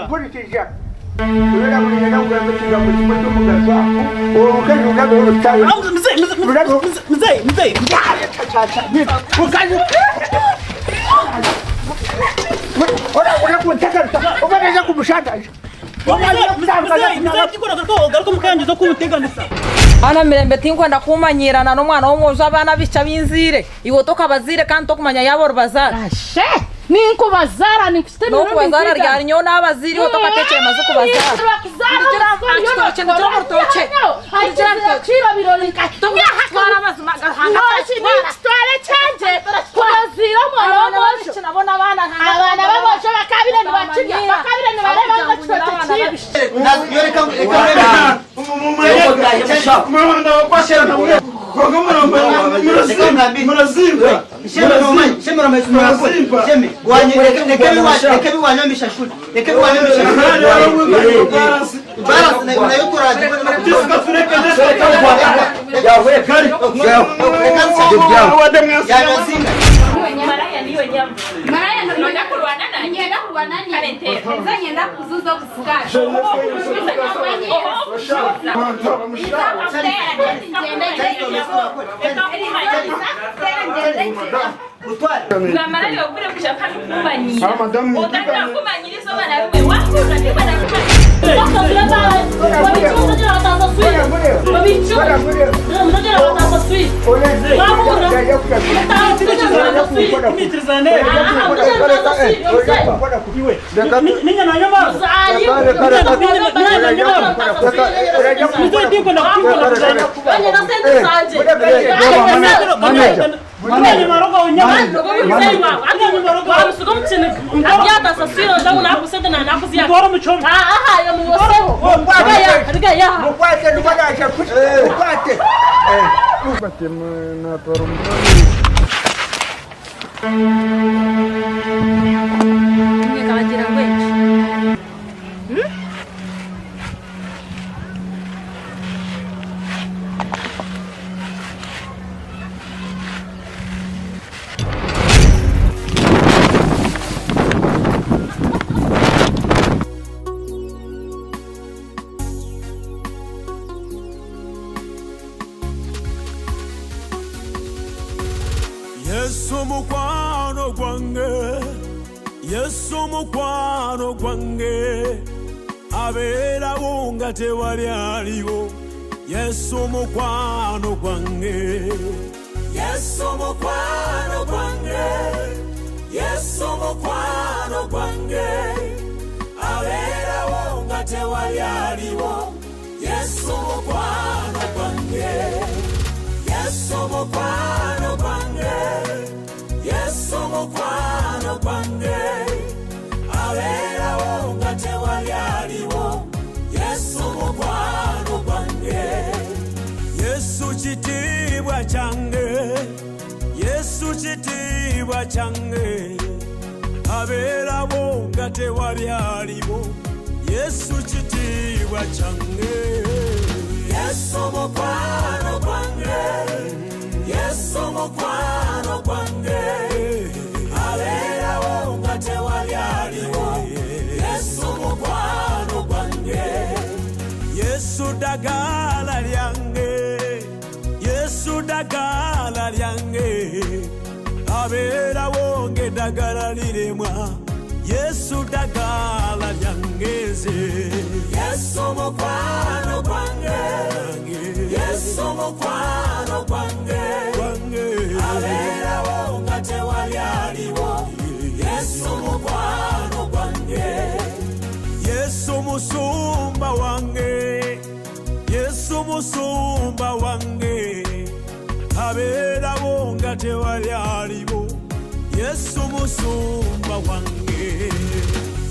Mpurikiza, Niinyenda kugamba ekigambo kimwe ky'omugasho aha. Omukazi Abaana Mirembe tinkwenda kumanyiirana n'omwana w'omwojo abaana abaishiki abu nzaire. Iwe tokabazaire kandi tokumanya yaaba oribazaara. Ashe! Ninkubazaara ninkuhita emirundi N'okubazaara nkwigana. ryari nyowe naabazaire iwe tokateekire mazi kubazaara. Ndigira aha kitookye ndigira omu rutookye. Ndigira aha rutookye. Twara amazima ga Ruhanga Niki kitwara ekyangye kubaziira omwana Abaana w'omwojo. b'abaishiki nabo n'abaana Ruhanga Abaana b'aboojo bakabire nibakirya bakabire nibareeba ngu ekitookye kiine. Yesu mukwano gwange, Yesu mukwano gwange, abeerawo nga tewali aliwo. Yesu mukwano gwange, Yesu mukwano gwange, Yesu mukwano gwange, abeerawo nga tewali aliwo. Yesu mukwano gwange. Yesu mukwano gwange, Yesu mukwano gwange, abeerawo nga tewali aliwo. Yesu mukwano gwange, Yesu kitiibwa kyange, Yesu kitiibwa kyange, abeerawo nga tewali aliwo. Yesu kitiibwa kyange. Yesu mukwano gwange, Yesu mukwano gwange, abeerawo nga tewali aliwo. Yesu mukwano gwange, Yesu ddagala lyange, Yesu ddagala lyange, abeerawo ng'eddagala liremwa. Yesu ddagala lyange nze. Yesu mukwano gwange, Yesu mukwano gwange, abeerawo nga tewali aliwo. Yesu mukwano gwange, Yesu musumba wange, Yesu musumba wange, abeerawo nga tewali aliwo. Yesu musumba wange,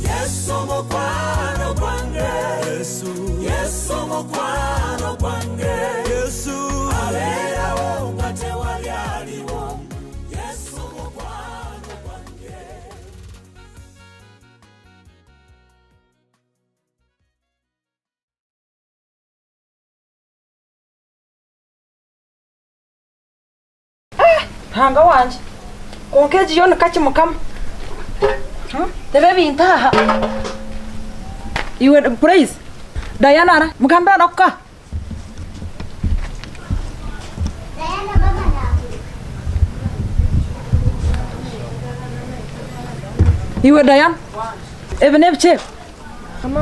Yesu mukwano gwange, Yesu, Yesu mukwano gwange, Yesu abeerawo nga tewali aliwo. Yesu mukwano gwange. Ruhanga wangye kwonka egi yo nikakye mukama. Reeba ebintu aha. Iwe Praise, Diana ara, mugambire arakuka. Iwe Diana, ebi n'ebiki ebi?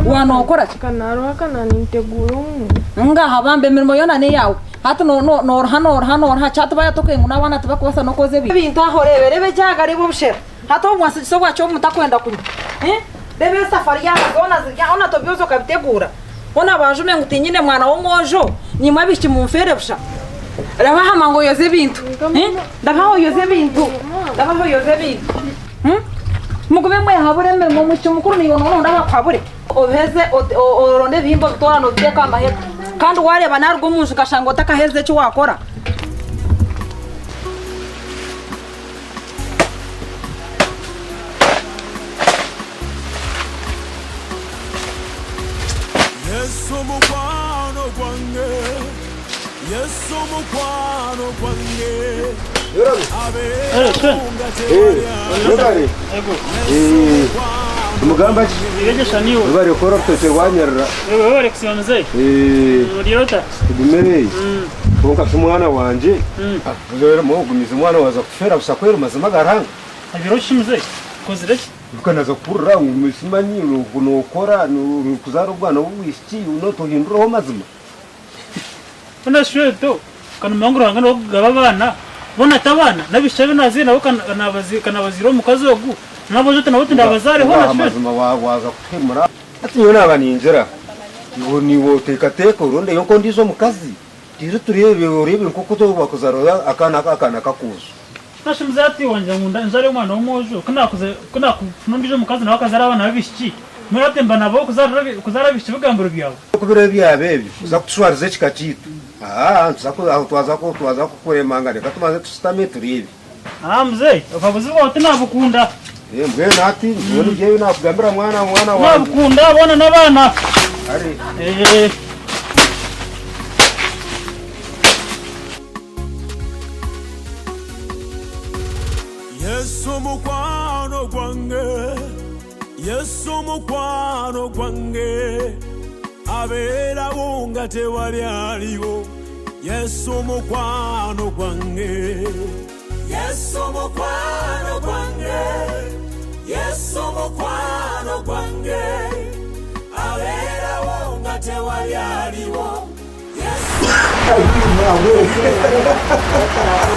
Waanookora ki? Ka naaruha ka naaninteguura omu. Ngaaha bambe emirimo yoona n'eyaawe. Hati nooruha nooruha nooruha ki hati baayatoka ngu n'abaana tibakubaasa n'okwoza ebintu. Ebintu aho reebe reeba ejaaga reeba obushera. Hati obu mwasigisa obwaki obu mutakwenda kunywa. Reeba esafariya aha zoona ziri aha hoona tobyoza okabiteguura. Hoona banjume ngu tinyine mwana w'omwojo, naimwe abaishiki munfeere busha. Reeba aha mangu oyoze ebintu. Reeba aha oyoze ebintu. Reeba aha oyoze ebintu. Mugume mwehabure emirimo omwishiki mukuru naiwe nooronda abakuhabure. Obiheze oronde ebihimba obitoorane obiteeke aha mahega. Kandi waareeba naaruga omu nju nkashanga otakaherize eki waakora. Yesu mukwano gwange Yesu mukwano gwange Webare. Nimugamba ki? Webare kukora orutookye rwanyarira. Tugumire. Kwonka shi mwana wangye, ogumize omwana waaza kufeera busha kweri mazima ga Ruhanga. Ijuka naaza kuhurira ngu simanyi nookora kuzaara obwana bw'obwishiki tohindureho mazima. Mbwenu shi otyo ka noomanya ngu Ruhanga niwe arikugaba abaana, boona ti abaana? N'abaishiki abu naazaire nabo ka naabazaire omu mukazi ogu, n'aboojo nabo tindabazaareho Ngaha na shwe? mazima waaza kutuhemura. Hati nyowe naaba ningira ngu niiwe oteekateeke orondeyo nk'ondiijo mukazi, twije tureebe oreebe nk'oku waakuzaara akaana akaana k'akoojo. Mbwenu shi muzaire ati wangira ngu nzaare omwana w'omwojo, ku naakufuna ondiijo mukazi nawe akazaara abaana b'abaishiki, mbwenu hati mba naaba ow'okuzaara abaishiki bigambiro byawe? Ku biro byaba ebyo kuza kutushwariza ekika kyaitu, aa aho twaza kukuremangana reka tubanze tushutame tureebe. Aa muzei, obuhabuzi bwawe tinabukunda. Mbwenu hati nyowe nibyo ebi nakugambira mwana mwana wangye. Tinabukunda, boona n'abaana. Kare. Ee. Yesu mukwano gwange Yesu mukwano gwange abeerawo nga tewali aliwo Yesu mukwano gwange Yesu mukwano gwange Yesu mukwano gwange abeerawo nga tewali aliwo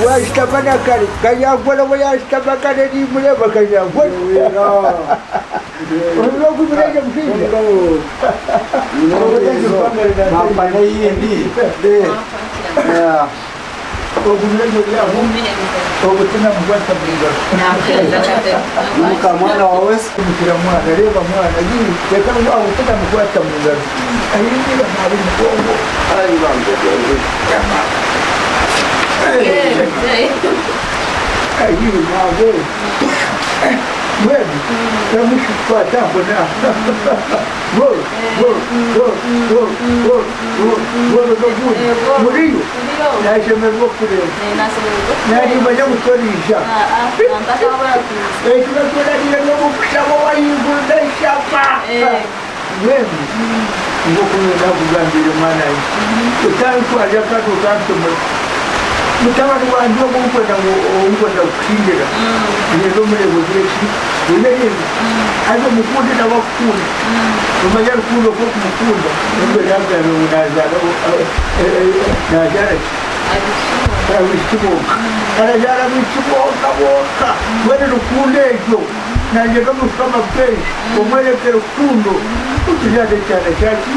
Washutama na kare Kanyankore we yashutama kare nimureba Kanyankore Orina ogumire gye mushaija Ogumire gye ori aho Obutina mukwata mungaro Mukamwana wawe Mukira mwana reeba mwana yii reka ngu obutina mukwata mungaro Ayingira naabe mugongo Ayii naabe Mbwenu tamukwata aho naaho Go go go go go go go n'ogundi Muriyo Naashemererwa kukureeba. Narimanya ngu toriija. Ekiro kyona niinyenda kukushaba owahaiguru ndashaba. Mbwenu nk'oku nyowe naakugambire mwana wangye, otantwaza kandi otantomera. Mutabani wangye ogu orikwenda ngu ou ndikwenda kukushingira, niinyenda omureebe ogire ki? Oyereebe. Haza omukunde nawe akukunde. Omanye rukundo oku orikumukunda, nikwo naakugambira ngu naazaara naazaara ki? Abaishiki bonka. Arazaara abaishiki bonka bonka. Mbwenu rukundo egyo nanye n'omushuma amapenzi omworeke rukundo tuzaare ekyana kyaki?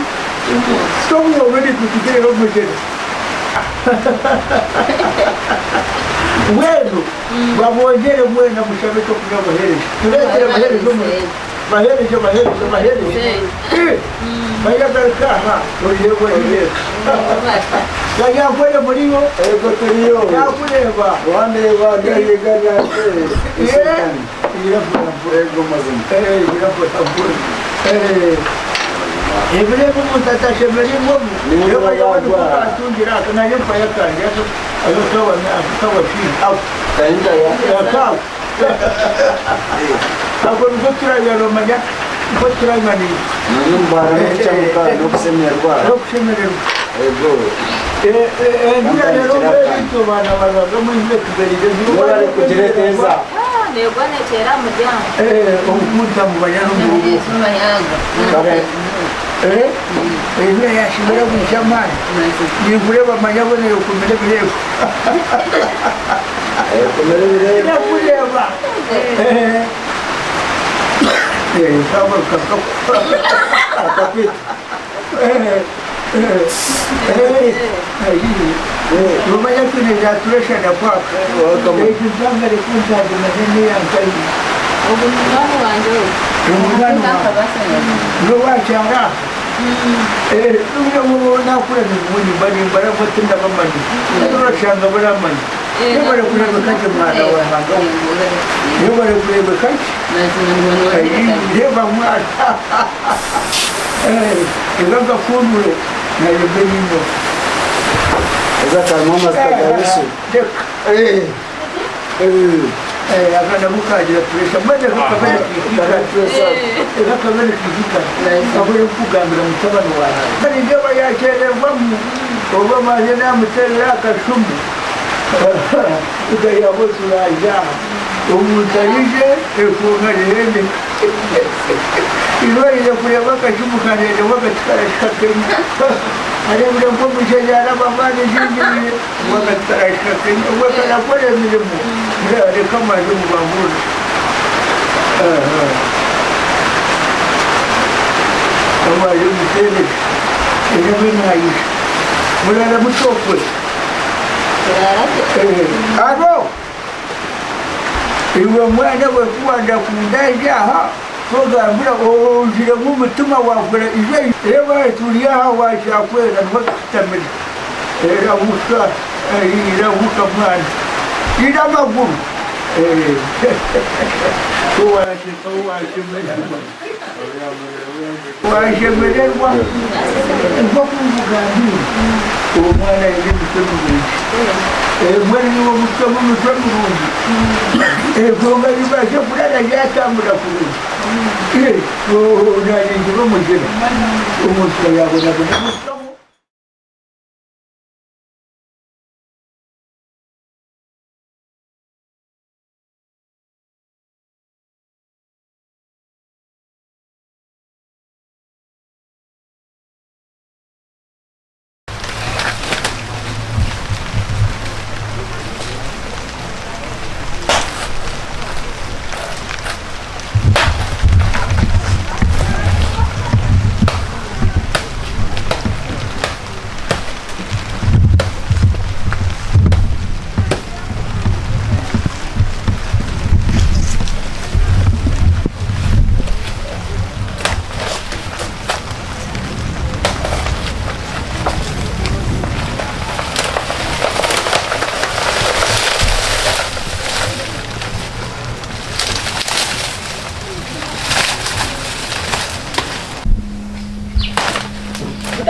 T'omwobe nitwe tuteera omugyere. Mbwenu babongyere mwena mushabe ekyokurya babaheereze. Tureetere baheereze omuri baheereze baheereze baheereze. Bayagaruka aha oihe oihe. Kanyankore muriyo? Ego turiyo. Nakureeba. Wandeeba ndayega nate. Ego mazima. Ebiro ebi omuntu atashemereirwe omu, reeba nyowe nikwo kantungira aka naanye mpayo akangye akawashinga ako. Akaawe. Ako niko turabya noomanya. Nko turamanyiire. N'omubaara n'okukyamuka n'okushemererwa. N'okushemererwa. Ego. Enjura rero ebintu abaana barabagamu enjura etuberire. Mwebale kugireeta eza. Negwa neteera aha muryango. Omukunta mubanya n'omurugo. Kare. Enjura yashemera bwisha amaani. Ninkureeba manya bonire okumira ebireebo. Kumira ebireebo. Nakureeba. Akakwita. Nomanya twine tureshana kwaka. Ekyo mpanga rekuntaagimanye neyankayi. Ogu munywani wangye ogu. Omunywani wawe. Nowakyara. Nakura nimba nimbarabwo tindabamanyi. Orashanga baramanyi. Yebare kurebeka gye mwana wa Ruhanga. Yebare kurebeka gye. Reba mwana. Reba gafundure narebe nino. Eza karimu amazita ga Yesu. Akana bukagira puresha mbwenu kakabere kihika. Kakabere kihika. Kabere kugambira mutabani wawe. Nindeba yakyererwamu oba maze namuterera akashumu. Tukayabo turaja. Omuntu aije efunga rihende. Irwaire kureba akashumu kanene wakatikara kenya. Arebire nk'omushaija araba amaani ejingirire wakatikara kenya. Wakarakora emirimo. Reka amazi mubahura. Amazi mutere. Erebe nayisha. Murara mutokwe. Aro. Iwe mwana wekuwanda kundaija aha. Togambira ojiremu omutima wakora iwe reba turi aha washakwera ntukutamira. Erabuka irabuka mwana. Ira amaguru. Washemererwa nk'okugambira omwana aine emitwe mirungi. Mwene niwe omutwe mumutwe mirungi. Egonga ribaase kurara ryatambura kurungi. Naringira omugyera. Omuntu yabonabona.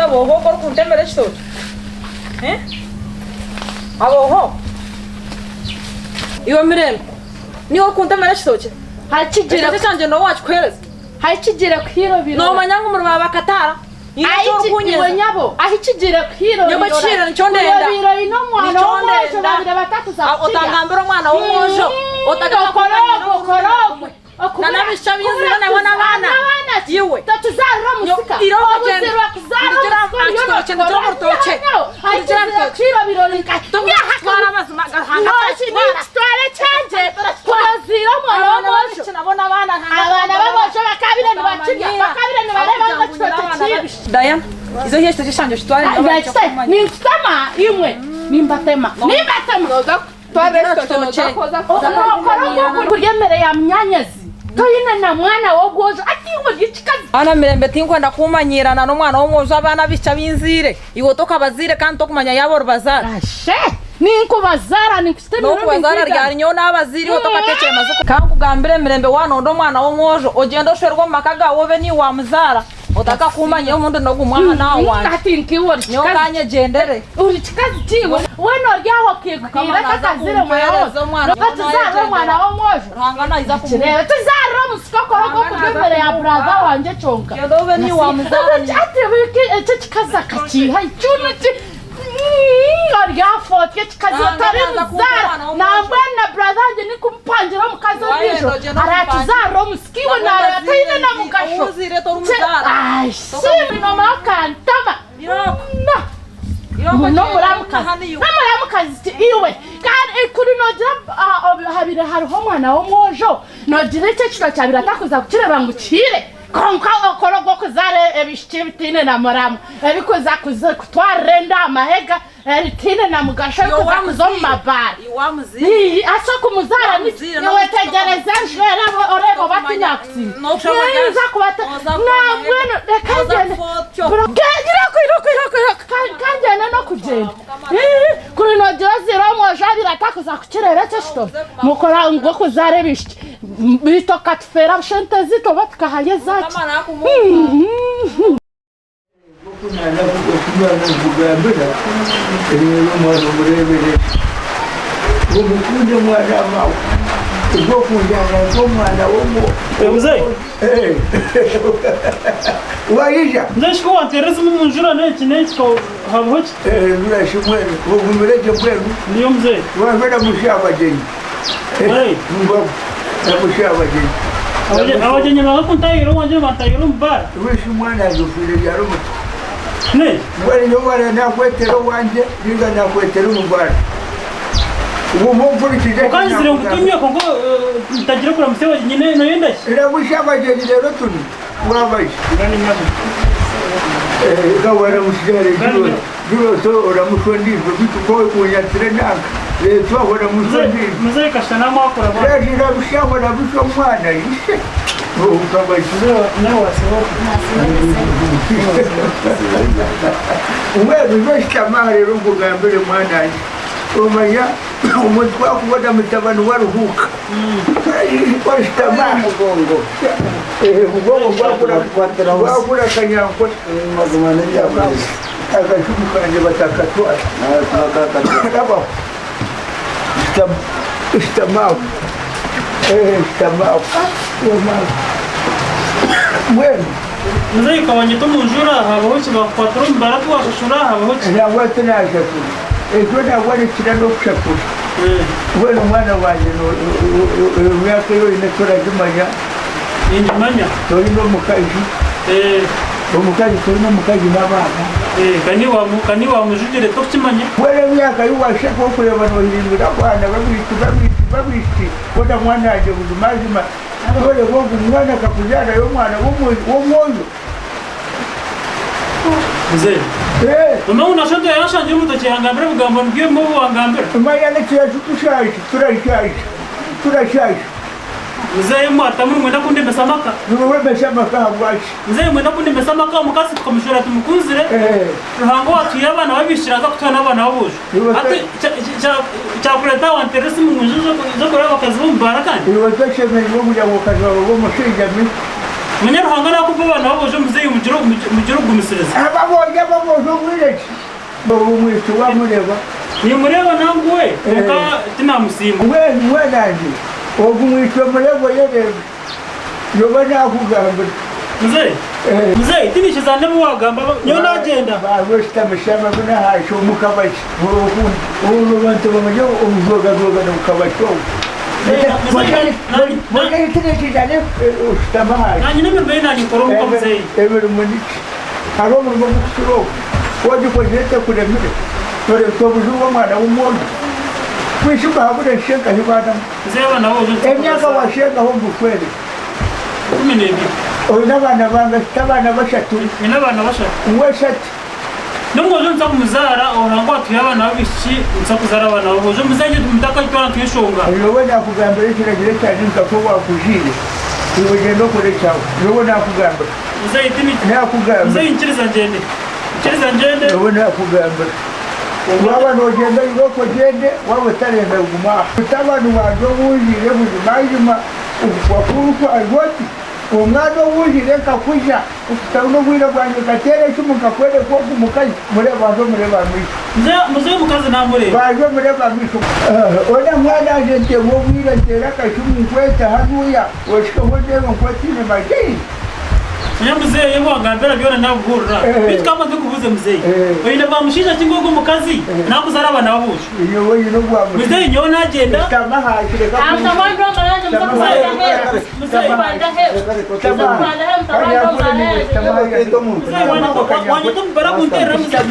Aboho kor kuntemera ekitookye. Aboho. Iwe Mirembe. Niwe orikuntemera ekitookye. Ekitookye kyangye niwe wakikuheereza. Hakigira kuhirobiro. Nomanya ngu omuri bakataara. Iwe nyabo ahikigira kuhirobiro. Nyabo ekihiriro nikyo ndenda. Biro ino omwana w'omwojo babire batakuza kukirya. Otangambira omwana w'omwojo. Otagamba Nanabisha binzira nabo n'abaana. Iwe. Tatuzarira omusika. Obuzirwa kuzara omusika. Ndigira orutookye. Ndigira Twara amazima garuhanga. Kitware kyangye. Twazira omwana w'omwojo. Abaana b'omwojo bakabire nibakirya. Bakabire nibareeba ngu ekitookye kibi. Diana, izo hiya ekitookye kyangye okitware. Ninkutema imwe. Nimbatema. Nimbatema. Twara ekitookye. Kurya emere ya munyanyazi. Toyine na mwana w'obwojo ati iwe kikazi. Ana Mirembe tinkwenda kumanyirana n'omwana w'omwojo abaana bicha binzire. Iwe tokabazire kandi tokumanya yabo orubazara. Ashe ninkubazara ninkusitema. N'okubazara ryari nyowe n'abazire iwe tokatekyere mazuko. Kankugambire Mirembe wanonda omwana w'omwojo ogenda oshwerwe omu maka gawe obe niiwe wamuzara. Otakakumanya omundi n'ogu mwana nawe wangye. Hati nkiwe ori Nyowe kikazi. kanyegyendere. Uri kikazi kiwe. Weena ori aho Mukama okikuhire naaza otakazire mwana kumpeereza omwana. Tuzarire omwana w'omwojo. Ruhanga naiza kumuha. Kireebe tuzarire omusika okore ogw'okurya emere ya buraza wangye kyonka. Gyenda obe niiwe wamuzaara niiwe. Ati eki ekikazi akakiiha kyunu ki oryafa otyo ekikazi Ruhanga otari naaza kumpa muzaara omwana w'omwojo. nambwenu na buraza wangye nikumupangira omukazi Wayenda ondiijo ogyenda aratuzarira omusika iwe Nabwo nataine na mugasho. Owuziire torumuzaara. Ai, si nomara kantama. Iroko. Na. Iroko gyenda N'omuramukazi. hanu iwe. N'omuramukazi ti iwe. Kandi kuri nogira habire hariho omwana w'omwojo nogira ekyo ekiro kyabire atakuza kukireba ngu kihiire. Konka okora ogw'okuzaara ebishiki ebitaine na muramu ebikuza kutwarira enda aha mahega ebitaine na mugasho ebikuza kuza omu mabaara. Iwe wamuziire. Ii, ase kumuzaara ni Wamuziire, iwe tegyereza enju erebe oreebe oba tinyakusiima. N'okushaba Niiza kubata Oza kuba nambwenu reka Oza ngyende. kufa otyo. Iroko iroko iroko iroko kangyende n'okugyenda. Ii, kuri nogira oziire omwojo abire atakuza kukireeba ekyo ekitono. Mukora ngu okuzaara ebishiki beitu okatufeera busha ente ziitu oba tukahayo ezaaki. Mukama nakumuha. Okugambira rero omwana omureebere omukunde mwana wawe ogwokujana nk'omwana womu Mzee. waija Mzee shiko wantereza esimu munjura n'eki n'eki habaho ki? rurashi mbwenu ogumiregye mbwenu Niyo mzee. wavera musha abagyenyi Hey. musha abagyenyi Abagyenyi bakakuntahira owangye bantahira omu baara. wishi mwana azofiire byaro muto Ne? mbwenu nyowe nakwetera owangye ninga nakwetera omubara ubu mpurikize Okanzire ngu tunywe konko ntagire kuramutsya abagyenyi noyenda ki? iramusha abagyenyi rero tuni wabaje waramushare juroto oramushondizo bitu kowe kunyatire nanka letwa waramushondizo Mzee kashana mwakora ba. iramusha waramusha omwana ishe ukabaje Nawe wasiba. Mbwenu nyoshitama rero nkugambire mwana wange omanya omuntu kwakubona mutabani waruhuka oshitama Mugongo. mugongo Kukwatira hose. gwakura kanyankore Mazima n'ebyabulizi. akacumu kanje batakatwara Nawe tunakakatwa. rabaho shitamaho shitamaho mbwenu Mzee kawanyita omunjura habaho ki bakukwatira omu baara tiwashashura habaho ki? ntabwo tinashakura ekyo ntabwo nikira n'okushakura mbwenu omwana wanje emyaka yoine toragimanya Ningimanya. torina omukazi omukazi torina omukazi n'abaana Kani wamujugire tokukimanya. mbwenu emyaka yiwashaka okureba nohindura abaana babiti babiti babiti bona mwana wanje buzimazima oreba ogu mwana akakuzaarayo omwana w'omwoyo Mzee. Mama unashoto yarashanje omuntu akihangambira ebigambo nibyo bimwe obu wangambira. manya nekiracu tushaje turashaje turashaje Mzee mwata muri mwenda kundemesa amaka. niwemesa amaka habwaki Mzee mwenda kundemesa amaka omukazi tukamushwera tumukunzire. Ruhanga watuye abaana babishira aza kutuha n'abaana b'abojo. Ati kyakureta wanterera esimu ngu nje zokureba abakazi b'omu baara kandi. iwe toshemereire kugira ngu okazi wawe b'omushaija mi Manya Ruhanga nakupa abaana b'abojo mzee mugire ogumisiriza. ababonye ababonye obwire ki omwisi wamureba Nimureba nanguwe konka tinamusiima. mbwenu mwananje ogu mwisi omureba oyerebe yoba nakugambira Mzee. Mzee tinishiza nebu wagamba nyowe nagenda. barositamishama bunahasha omukabaki obu bantu bamanya obujogajoga nomukabaki obu tinekizane oshutama hasi Nanyine emirimo ei nanyikora omuka mzee. emirimo niki hariho omurimo gwokusura ogu wagikozire tekuremire tobuzibu bw'omwana w'omwojo kwishuka habura enshenga hibaanamu Mzee abaana b'abojo emyaka washengaho mbukwere 12. olina abaana bange abaana bashatu Nyine abaana bashatu. weshatu N'omwojo nza kumuzaara Ruhanga watuye abaana b'abaishiki nza kuzaara abaana b'abojo mzee nje tumutakaitwara twishonga. yowe nakugambira ekiragiro kyanje nkako wakujiire iwe genda okore kyawe yowe nakugambira Mzee tini nakugambira mzee nkiriza ngende. Nkiriza ngende. yowe nakugambira waba nogenda iroko ogende waba otarenda guma aha mutabani wanje obuuziire buzimazima wakurukwarwa oti Omwana owuhire nkakuja okutaba n'obwire bwange nkateera esimu nkakwereka ogu mukazi murebe banza omurebe aha maisho. Mzee omukazi namureba. Banza omurebe aha maisho. Ona mwana nze nteebwa obwire nteera akasimu nkweta hanuya oshikeho ondeebe nkwetiine majei. Manya muzeeyi ebi wangambira byona nabihurira beitu ka mbanze nkubuuze muzeeyi oine bwa mushaija ki ngu ogu omukazi nakuzaara abaana b'aboojo? Muzeeyi nyowe nagyenda wanyeta omubaragu nterera muzeeyi.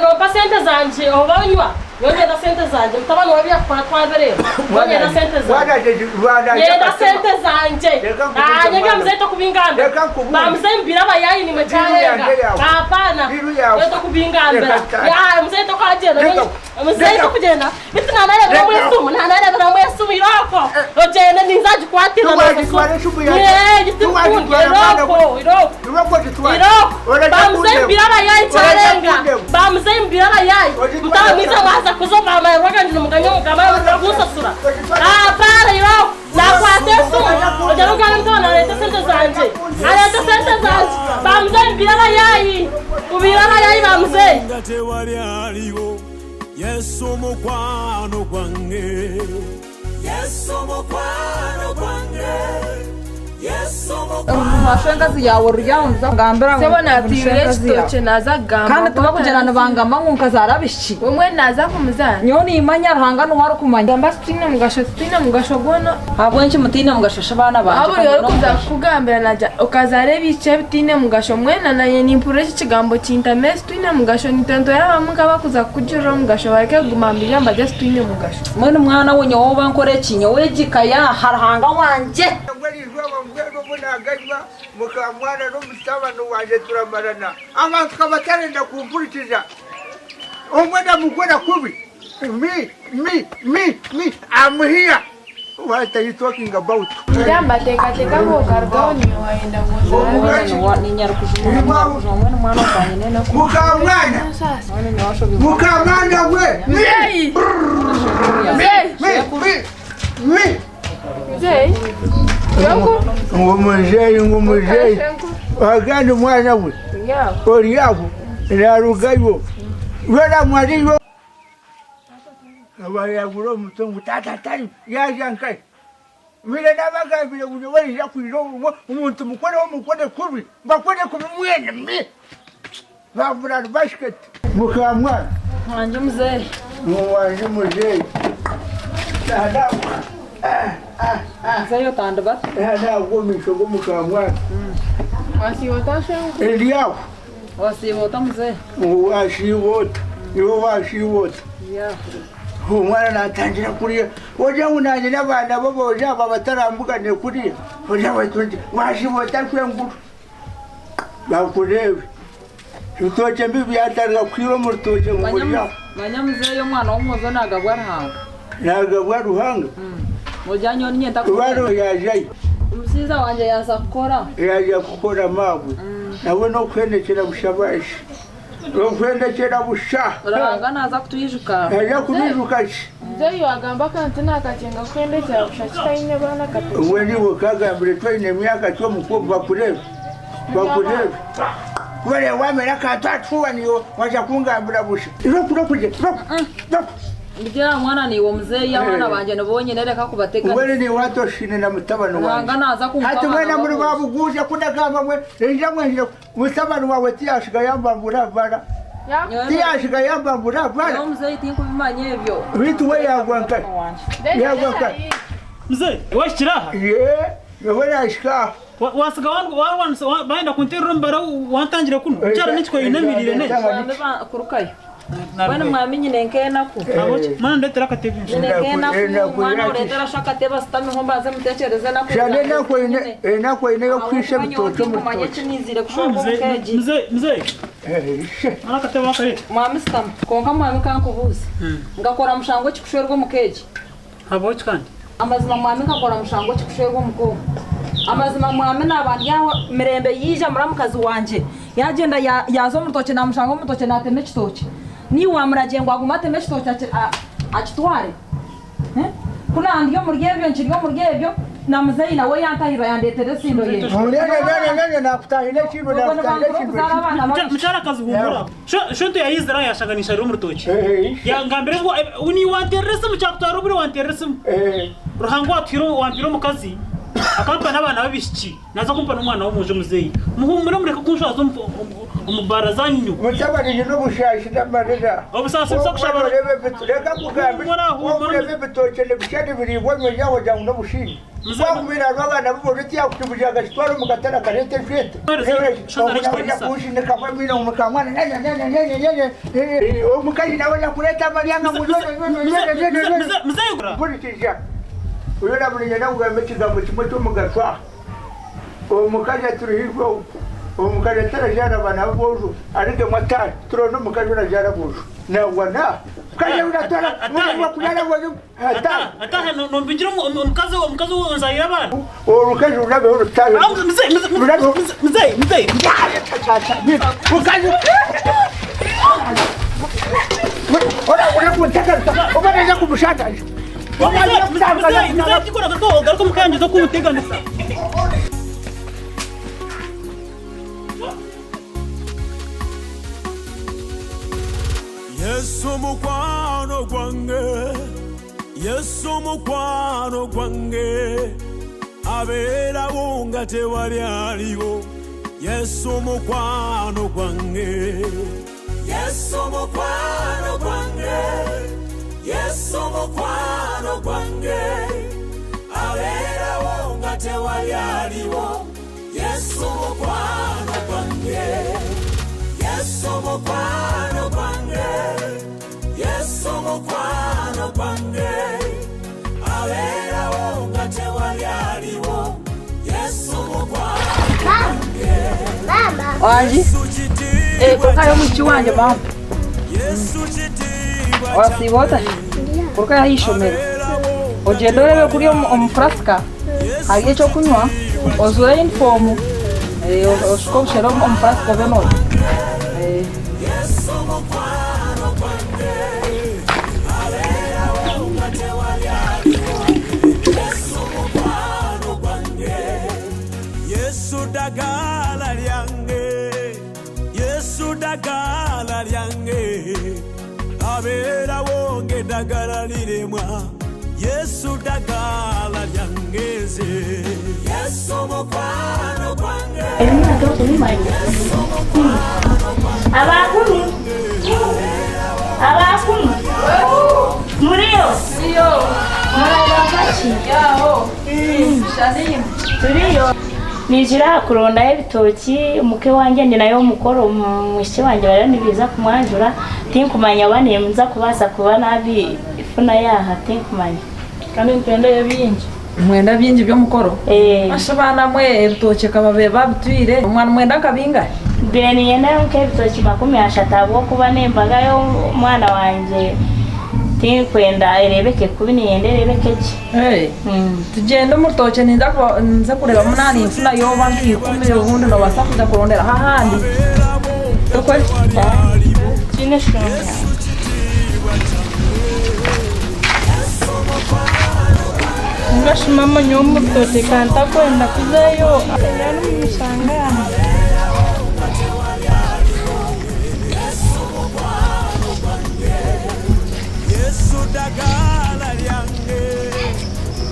Nompa sente zangye oba onywa nyongera sente zangye mutabani wawe byakukora twabireeba nyongera sente zangye nyenda sente zangye nyega mzee tokubingambira bamzee mbira abayayi nimwe kyarenga hapana tokubingambira mzee tokagenda mzee tokugenda bitu nanarebera mwesumu nanarebera mwesumu iroko ogende ninzagikwatira iroko iroko bamzee mbira abayayi kyarenga bamzee mbira abayayi mutamwiza mwaza kuzoba amaroga ndino muganya mugama kusasura hapana iroko nakwata esumu ojya rugana mutana areta sente zanje areta sente zanje bamzee mbira abayayi ubira abayayi bamzee tewali aliwo Yesu mukwano gwange Yesu mukwano gwange Yesu Mashengazi yawe ryaunza ngambira Sebo natire ekitookye naza kugamba kandi tubakugenda nibangamba ngu nkazara bishiki omwe naza kumuzara nyowe nimanya Ruhanga niwe arikumanya gamba tutiine mugasho tutiine mugasho gwona habwenki mutiine mugasho shi baana bangye aho buri orikuza kukugambira naja okazara ebishiki ebitiine mugasho mwena naye nimpurira eki kigambo kintame situine mugasho nitwentora bamwe nkabakuza kukugirira omugasho bareke kuguma mbigamba gye situine mugasho mwene mwana we nyowe oba nkora eki nyowe egika yaha Ruhanga wangye Naganywa mukamwana n'omutabani wanje turamarana abantu kabatarenda kumpurikiza omwe namukora kubi me me me me I'm here. What are you talking about? Ndamba teka teka ngo karugaho niyo wayenda mukamwana mukamwana we me me me me Mzee Ngumuzeyi ngumuzeyi agandi mwana we oriaho narugayo wera mwariyo abayagura omutongo tata tari yaja nkai mire nabagambire ngu warija kwira omuntu mukoreho mukore kubi bakore kubi mwene mi bavura basket mukamwana wanje muzeyi wanje muzeyi Mzeyi otandibata nagomisho gomukamwana wasiiba shengu eliaho wasiiba ota muzeyi wasiiba ota iwe wasiiba ota omwana natangira kuriya oja ngu nanye n'abaana bo boja abo abatarambugane kuriya oja bati wasiiba ota shwenguru bakureebe ebitookye mbi byatandika kwira omu rutookye ngu buryaho manya muzeyi omwana w'omwojo nagabwa Ruhanga nagabwa Ruhanga Rwaro yajayo omusaiza wanje yaza kukora yaja kukora maabwe nawe n'okuhendekera busha bashi n'okuhendekera busha Ruhanga naza kutuyijuka yaja kubijuka ki Mzeyi wagamba akantu nakacenga kuhendekera busha kitaine baana kati we niwe kagambire twaine emyaka ky'omukubu bakureebe bakureebe kubera wamera akantu atuwa niyo waja kungambira busha irokuro kuje Ngira mwana niwe muzeyi abana banje nibonyine reka kubategana Wele ni watoshine na mutabani wange Ruhanga naza kumpa hati mwena muri babuguje kundagamba mwe nja mwe mutabani wawe tiyashiga yamba muravara Tiyashika yambambura abaana. Nyowe muzeeyi tinkubimanya ebyo. Beitu we yagwa nkahi? Yagwa nkahi? Mzee, wahikire aha? Yee, nyowe nahika aha. Wasiga warwanisa bayenda kunterera omubara wantangire kunu. Mukyara n'eki koyinemirire n'eki? Mwami kurukayo. Mbwenu mwami nyine nk'enaku. Mwana ndetera akatebe. Nyine nk'enaku mwana oretera sho akatebe asitamiho mbanze mutekyereze enaku Shana enaku eine enaku eine y'okwisha ebitookye omu Kumanya rutookye. eki nizire kushorwa omu keegi. Mzee, mzee. Mwana akatebe wakareta. Mwami sitama. Kwonka mwami kankubuuze. Nkakora mushango ki kushwerwa omu keegi? Habwaki kandi? Amazima mwami nkakora mushango ki kushwerwa omuka omu? Amazima mwami naaba ndi aho Mirembe yaija muramukazi wangye yaagyenda yaaza omu rutookye naamushanga omu rutookye naatema ekitookye. Naiwe waamuragiire ngu agume ateme ekitookye akitware? Ku naandi omuri ebyo nkiri omuri ebyo na muzeeyi nawe yantahirira yandeetera esindo ye. Mukyara kazi humura. Shonto yayizira yashanga nisharira omu rutookye. Yangambira ngu niiwe wanterera esimu kyakutwara obwire wanterera esimu. Ruhanga watuhire wampire omukazi akampa n'abaana b'abaishiki naza kumpa n'omwana w'omwojo muzeeyi. Muhumure mureke kunshwaza omu baara zanyu. Mutabani nyine obushashi n'amarira. Obusaasi busa kushaba. Reka nkugambe wakureba ebitookye nibishya nibiriibwa nyonyi wagira ngu n'obushinge. Wakubiire hariho abaana b'obwojo tiyakukibuzya akakitwara omu katare akareeta eshwete. Kunsindikamu amaino ngu mukamwana omukazi nawe yakureeta amaryanga ngu Mpurikiza. Oyo namurinye nakugamba ekigambo kimwe ky'omugasho aha. Omukazi aturihiirwe ogu. Omukazi atarazaara abaana b'aboojo arugemu atahe. Turonde omukazi orazaara aboojo. Nangwa na. Omukazi ou oratwara wakuzaara aboojo atahe. Atahe nombingira omukazi omukazi ou onzaire abaana. Orukazi rurabeho rutahe. Mzeei mzeei mzeei. Mukazi. Yesu mukwano gwange Yesu mukwano gwange abeerawo nga tewali aliwo Yesu mukwano gwange Yesu mukwano gwange Yesu mukwano gwange abeerawo nga tewali aliwo Yesu mukwano gwange Yesu mukwano gwange Yesu mukwano gwange abeerawo nga tewali aliwo Yesu mukwano gwange Wangi? Eh, kurukayo omwishiki wangye mama. Wasiiba ota? Kurukayo aha ishomero. Ogyende orebe kuri omu furasika hariyo ekyokunywa, ozuure yunifoomu, eh, oshuke obushera omu furasika obe norya. Eh. Yesu dagala lyange Yesu dagala lyange abeerawo ng'eddagala liremwa Yesu dagala lyange nze Yesu mukwano gwange Abakumi abakumi muriyo Yaho. Shanim. turiyo nijira kurondayo ebitoki omuke wange ndi nayo omukoro omwishiki wangye bariyo nibiza kumwanjura tinkumanya oba ninza kubaasa kuba nabifuna yaha tinkumanya Kandi nitwendayo bingi. Mwenda bingi by'omukoro? Eh. Asha baana mwe ebitookye kababe babitwire. Omwana mwenda nka bingahi? Mbire ninyendayo nk'ebitoki 30 ahabw'okuba n'embaga y'omwana wangye tinkwenda erebeke kubi ninyenda erebeke gye. Hey. Tugyende omu rutookye ninza kuba nze kureebamu naninfunayo oba nka ikumi obundi noobaasa kuza kuronderaho ahandi. Tukore. Kiine eshonga. Ngashi mama nyowe omu rutookye kantakwenda kuzayo. Yari omu mishanga yange. Yesu dagala lyange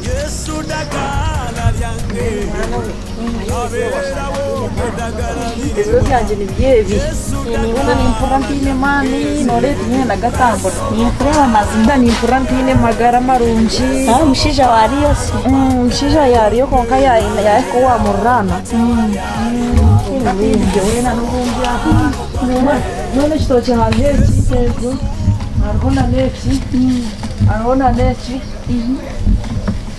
Yesu dagala lyange Ebiro byangye nibyo ebi. Nimbona nimpurira ntaine maani nooreeba tinyine nagatambura. Ninkureeba mazima. Nimpurira ntaine magara marungi. Nawe omushaija waariyo se? Omushaija yaariyo kwonka yaahika owa mururaana. Kwonka tindi weena n'obundi aha. Mbwenu ekitookye hariho eki, hariho n'eki, hariho n'eki.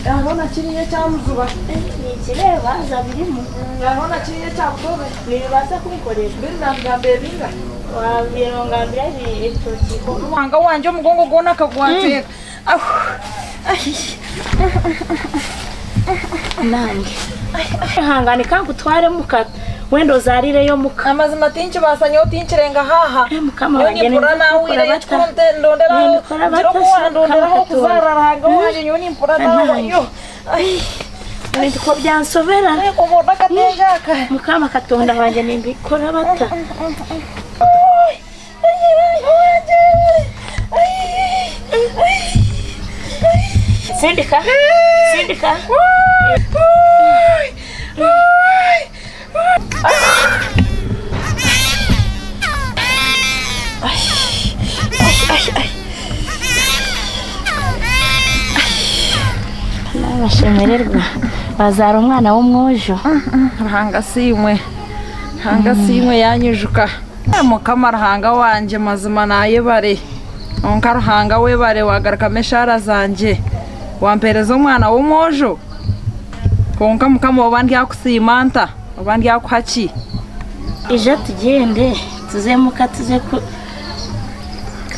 Hariho na kiriya ekya mujuba. Ninkireeba haza birimu. Hariho na kiriya ekya butobe. Nibibaasa kunkorera. Mbwenu naakugambira binga? Wabaire nongambira ebitookye ikumi. Ruhanga wangye omugongo gwona akagwanteeka. Nange. Ihangane kankutware muka wenda ozaarireyo omuka. Amazima tinkibaasa nyowe tinkirenga haaha. Mukama Nyowe wange nimpurira naahwire ekikuru ndonderaho ngira oku ndonderaho okuzaara Ruhanga wangye nyowe nimpurira naahwayo. Ebintu ko byansobera. Obona akateja aka. Mukama Katonda wangye nimbikora bata. Sindika. Sindika. Nabashemererwa bazaara omwana w'omwojo. Ruhanga asiimwe. Ruhanga asiimwe yanyijuka. Mukama Ruhanga wangye mazima nayebare. Kwonka Ruhanga webare wagarukamu eshaara zangye. Wampereza omwana w'omwojo. Kwonka Mukama oba ndyakusiima nta? Oba ndyakuha ki? Ija tugyende tuze muka tuze ku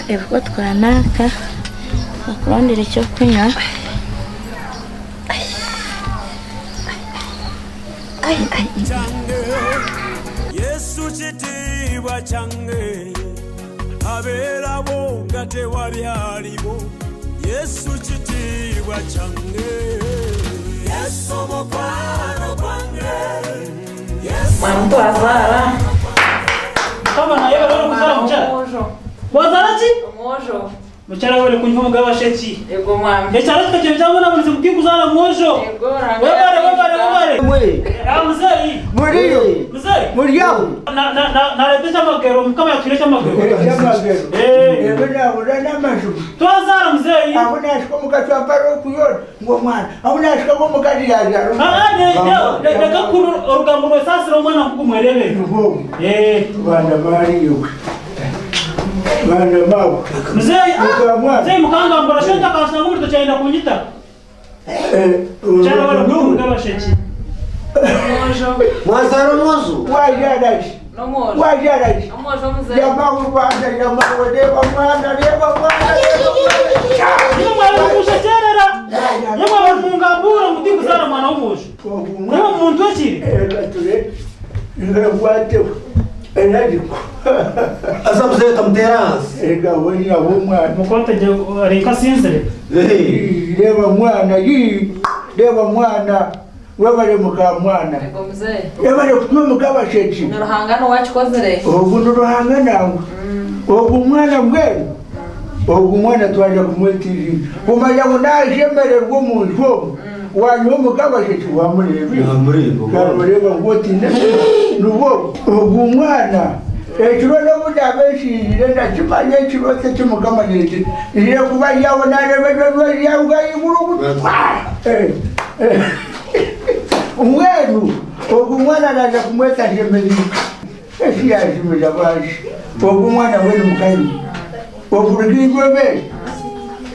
ebiko twanaka bakurondere ekyokunywa. Yesu kitiibwa kyange abeerabo nga tewali aliwo Yesu kitiibwa kyange Yesu mukwano gwange Mwana muto azaara. Mukama naye bari kuzaara mukyara. Wazaara ki? Omwojo. Mukyara webare kunywa omugaba sheki. Yego mwami. Ekyaro kikakyero kyabonabonese muti kuzaara mwojo. Yego Ruhanga. Webare webare webare. Ah muzeyi. Muriyo. Muzeyi. Muryaho. Na na na nareta ekyamagero Mukama yatwire ekyamagero. Ekyamagero. Eh. Ebyo nahurira n'amaju. Twazaara muzeyi. Aho nashika omukazi wampara okuyora ngu omwana. Aho nashika ngu omukazi yazaara Ah ah ne ne reka kuru orugambo rwesasira omwana nkugumwerebere. Eh. Bana bariyo. Bana babo. Muzeyi muzeyi mukangambura shenta akashanga orutoki ayenda kunyita. Mukyara webare kunywa omugaba sheki. Mwazara omwojo? Wazaara ki? Wazaara ki? Yamaho Rwanda yamaho reba mwana reba mwana reba mwana. Nimwe mwari mukushekyerera. Nimwe mwari mungambura ngu tikuzaara mwana w'omwojo. Nimwe muntu ekiri. Ture ngwate enadiko. Asa muzeyi tamuteera ahansi. Ega wenya w'omwana. Mukwate gye reka asinzire. Reba mwana yii reba mwana webale muka mwana. Yego muzeyi. Webale kunywa mugaba sheki. Ni Ruhanga niwe wakikozire. Ogu ni Ruhanga nangwe. Ogu mwana mbwenu. Ogu mwana twaja kumwetirira. Kumanya ngu nashemererwa omu nju omu. Wanywa omugaba sheki wamureeba. Wamureeba ngu otiine nibwo ogu mwana ekiro n'obu naaba nshiirire ndakimanya ekiro eki Mukama nekiri. Ire kuba ryawe nareeba ebyo ryaruga ahaiguru Mbwenu ogu mwana naija kumweta Shemererwa. Eki yashemeza bwashi. Ogu mwana mbwenu mukazi. Ogu rugirwe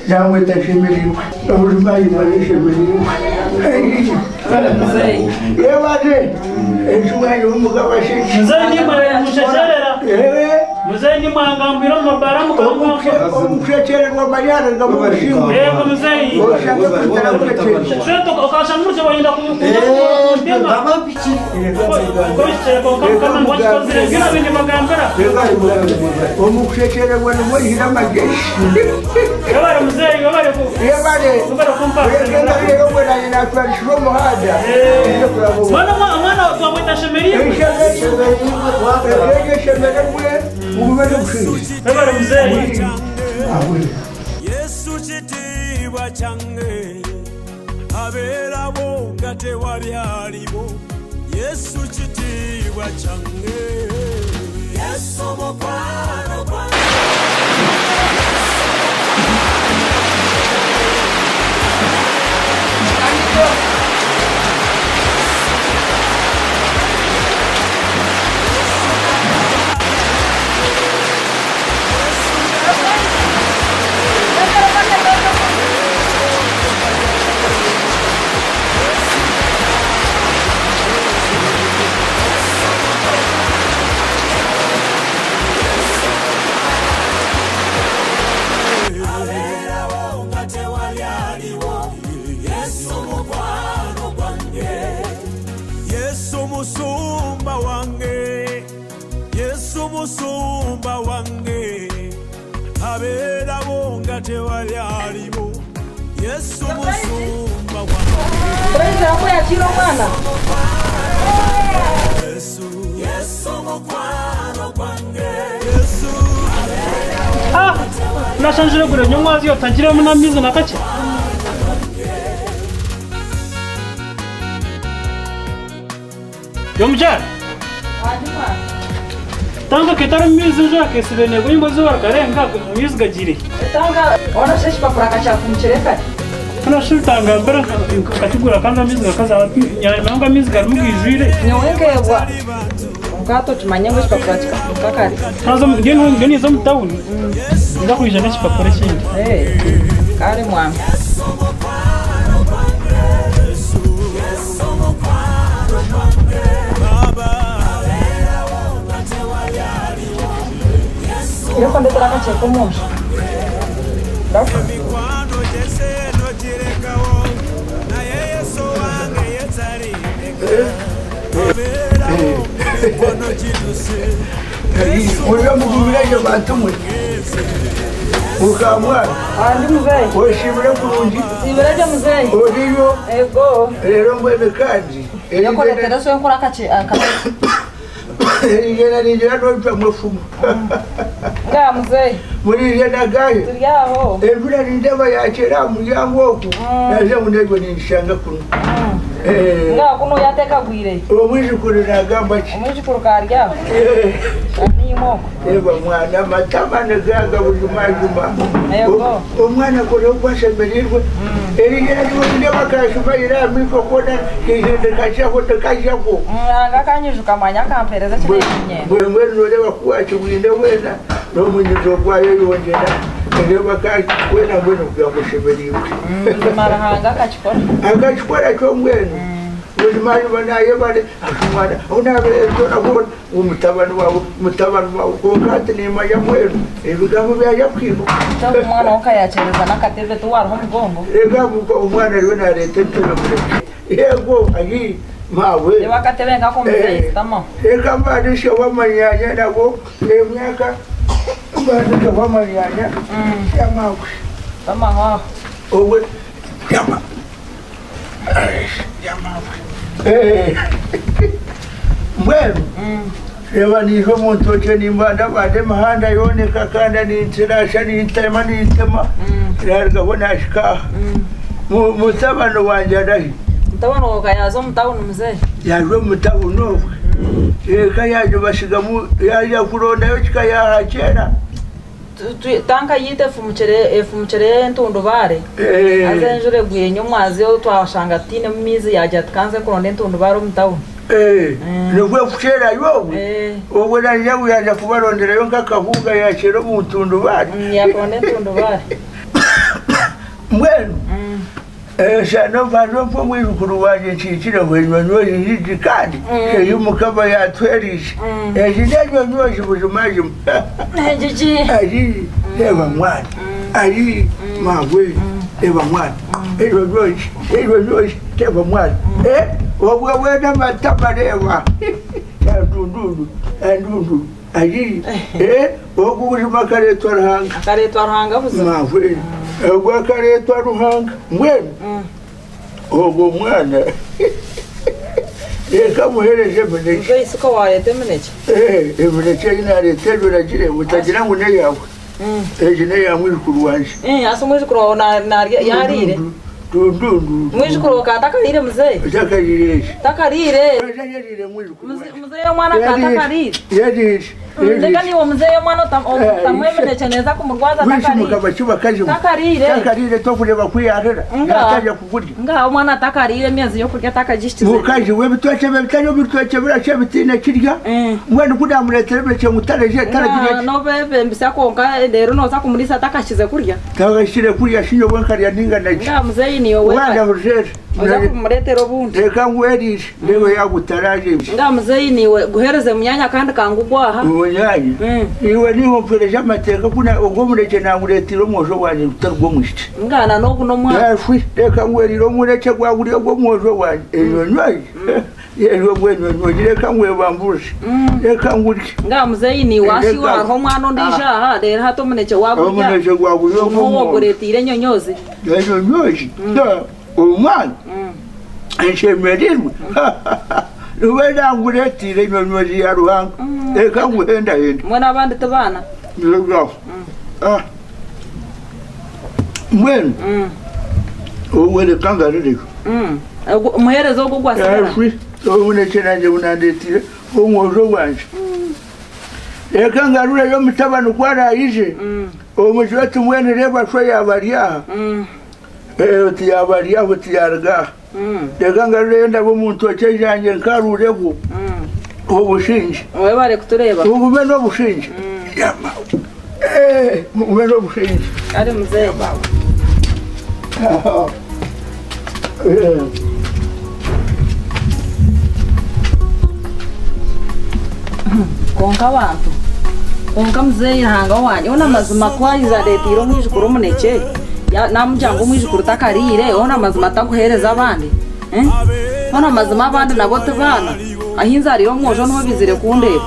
namweta Shemererwa. Oburumayi bwari Shemererwa. Yebare. Enshumani w'omugaba sheki. Muzeyi nimwe mushekyerera. Muzeyi nimwe angambira omu mabara mukangambura. Omukushekyererwa manyara gamushimwe. Yego muzeyi. Shento okashanga orutoki wayenda kuntema. Omukushekyererwa nimwo ihira amagezi. Webare muzeyi webare ku. Yebare. Webare kumpa. Wegenda rero mbona natwarishije omuhanda. Mwana mwana twamweta Shemererwa. Shemererwe mugume n'obushinge. Webare muzeyi. Yesu kitiibwa kyange abeerabo nga tewali aliwo. Yesu kitiibwa kyange. Yesu mukwano gwange. Abeerawo nga tewali aliwo. Yesu mukwano gwange. Yesu musumba wange. Yesu musumba wange. Abeerawo nga tewali aliwo. Yesu musumba wange. Praise ako yakira omwana. Yesu. Yesu mukwano gwange. Yesu. Ah, nashanjire gure nyomwazi otagiremu n'amaizi na kakye. Yomukyara. Tanga ketari omu maizi enjura akesiba neegwa nyimba eizooba rikarenga amaizi gagiire. Tanga ona shi ekipapura kakyafumukire kare. Hanu shi otangambira nkakigura kandi amaizi gakaza nyamanya ngu amaizi garimu gaijwire. Nyowe nkeebwa kwonka hati okimanye ngu ekipapura kikafuuka kare. Haza mbwenu ninza omu tawuni ninza kwija n'ekipapura ekindi. Kare mwami. Ireko ndetera akakyeka omunju. Emikwano gy'ensi girekawo naye Yesu wange ye talireka. Abeerawo emikono giduse. Muryo mugumireyo bantu mwe. Mukamwana. Andi muzeyi. Oshimire kurungi. Nsiibire gye muzeyi. Oriyo. Ego. Rero mbwenu kandi. Ireko ndetera so nkora akakye akakye. Erigenda ningira noitwa efumu. Nga muzeyi. Murigenda gahe. Turi aho. Enjura nindeba yakyera aha muryango ogu. Naza ngu negwe ningishanga kunu. Nga kunu yateeka agwire. Omwijukuru nagamba ki? Omwijukuru kari aho. Niimwe okwo. Eba mwana amatama nigaga bujumajuma. Ego. Omwana akora oku ashemereirwe. Erigenda riwe nindeba kashuma ira aha maisho koona kaija ndikajyaho ndikajyaho. Ruhanga akanyijuka manya akampereza eki naaba niinyenda. Mbwenu noreeba ku wakibwine weena n'omunyizo gwayeyongyera. Reeba ka weena mbwenu kugira ngu oshemereirwe. Buzima Ruhanga akakikora. Akakikora kyo mbwenu. Buzima juba nayebare ati omwana ou nabeire ntoora ngu mutabani waawe, mutabani waawe kwonka hati nimanya mbwenu ebigambo byaija kuhinduka. Kyonka omwana we okayakyereza n'akatebe tiwariha omugongo. Reka omwana ariyo nareeta entebe murekye. Yego ayi maawe. Reeba akatebe nkako muzeeyi sitamaho. Reka mbanishe wamanyanya nabo emyaka mbanishe wamanyanya yamawe. Sitamaho aho. Obwe yama yamawe. Mbwenu reeba niija omu ntookye nimbandabanda emihanda yoona ekakanda nintirasha nintema nintema narugaho naahika aha. Mutabani wangye arahi? Mutabani waawe ka yaaza omu tawuni muzeeyi? Yaaza omu tawuni obwe eka yangye basigamu yaaza kurondayo kika yaahakyera. Tanka yaitu efumukire efumukire entundubaare haza enjura egwire nyomwazyo twashanga tutainemu maizi yaagira ati kanze kuronda entundubaare omu tawuni. Nikwo kukyerayo obwe? Obwe naija ngu yaaza kubaronderayo nk'akahunga yaakyera omu ntundubaare. Yaakuronda entundubaare. Mbwenu Eshana mbanze mpe omwijukuru wangye nkiikireho enyonyoozi nyingi kandi ei Mukama yaatuheriize. Ezi n'enyonyoozi buzimazima. Ari, reeba mwana, ari, maawe, reeba mwana, enyonyoozi, enyonyoozi, reeba mwana. Obwe bwena amatama reeba, endundundu, endundundu. Ayi, ogu buzima akareetwa Ruhanga. Akareetwa Ruhanga buzima. Maawe, ogu akareetwa Ruhanga. Mbwenu ogwo mwana reka muheereze eminekye. Muzeeyi siko waareeta eminekye? Eminekye ei naareeta egyo oragireeba otagira ngu n'eyaawe. Egi n'eya mwijukuru wangye. Hasa omwijukuru waawe yaariire? Mwijukuru ka atakariire muzeeyi. Atakariire. Takariire. Atakariire mwijukuru. Muzeeyi omwana ka atakariire. Yariire. Reka niiwe muzeeyi omwana otamu eminekye neeza kumurwaza atakariire. Mukaba kibakazi. Takariire. Takariire tokureba kuyarira. Yataja kukurya. Nga omwana atakariire emyezi y'okurya atakagishitize. Mukazi w'ebitookye bitari ebitookye birasha bitiine kirya. Mbwenu kunamureetera eminekye mutareje taragirya. Nobebembisa konka rero noza kumurisa atakashize kurya. Takashire kurya shinyo wenkarya ninga naki. Nga muzeeyi niyo we. Wanda bujeje. Oza kumureetera obundi. Reka ngwerire ndebe yagutaraje. Nga muzeeyi niwe guhereze munyanya kandi kangugwaha. Munyanya. Iwe niho mpereje amateeka kuna ogwo mureke nangureetera omwojo wanje utari gw'omwishiki. Ngana n'ogu n'omwana. Yashwi reka ngwerire omureke gwaguriye ogw'omwojo wanje. Enyonyonyi. Ejo gwenyonyonyi reka ngwebambuze. Reka ngurye. Nga muzeeyi niwe ashiwa hariho omwana ondiijo aha rero hati omunekye wagurya. Omunekye gwagurya ogw'omwojo. Ogureetiire enyonyozi. Enyonyozi. Omwana. Nshemereirwe. Niwe nangureetiire enyonyozi ya Ruhanga. Reka nguhendahenda. Mbwenu abandi tibaana. Mbwenu. Obwe reka ngarireyo. Omuheereza ogwo gwasigara. Omunekye nangye bunandeetiire omwojo wanje. Reka ngarureyo omutabani ku arayije. Omujura ati mbwenu reeba shwe yaaba ari aha. Oti yaaba ari aho tiyaruga aha. Reka ngarureyo ndaba omu ntookye zangye nkarureho. Obusingye. Webare kutureeba. Ogume n'obusingye. Ogume n'obusingye. Kare muzeeyi. Konka abantu. Konka muzeeyi Ruhanga wanje ona amazima kwayiza areetiire omwijukuru omunekye. Namugira ngu omwijukuru takariire ona amazima atakuheereza abandi. Ona amazima abandi nabo tibaana. Ahinzarire omwojo niho bizire kundeeba.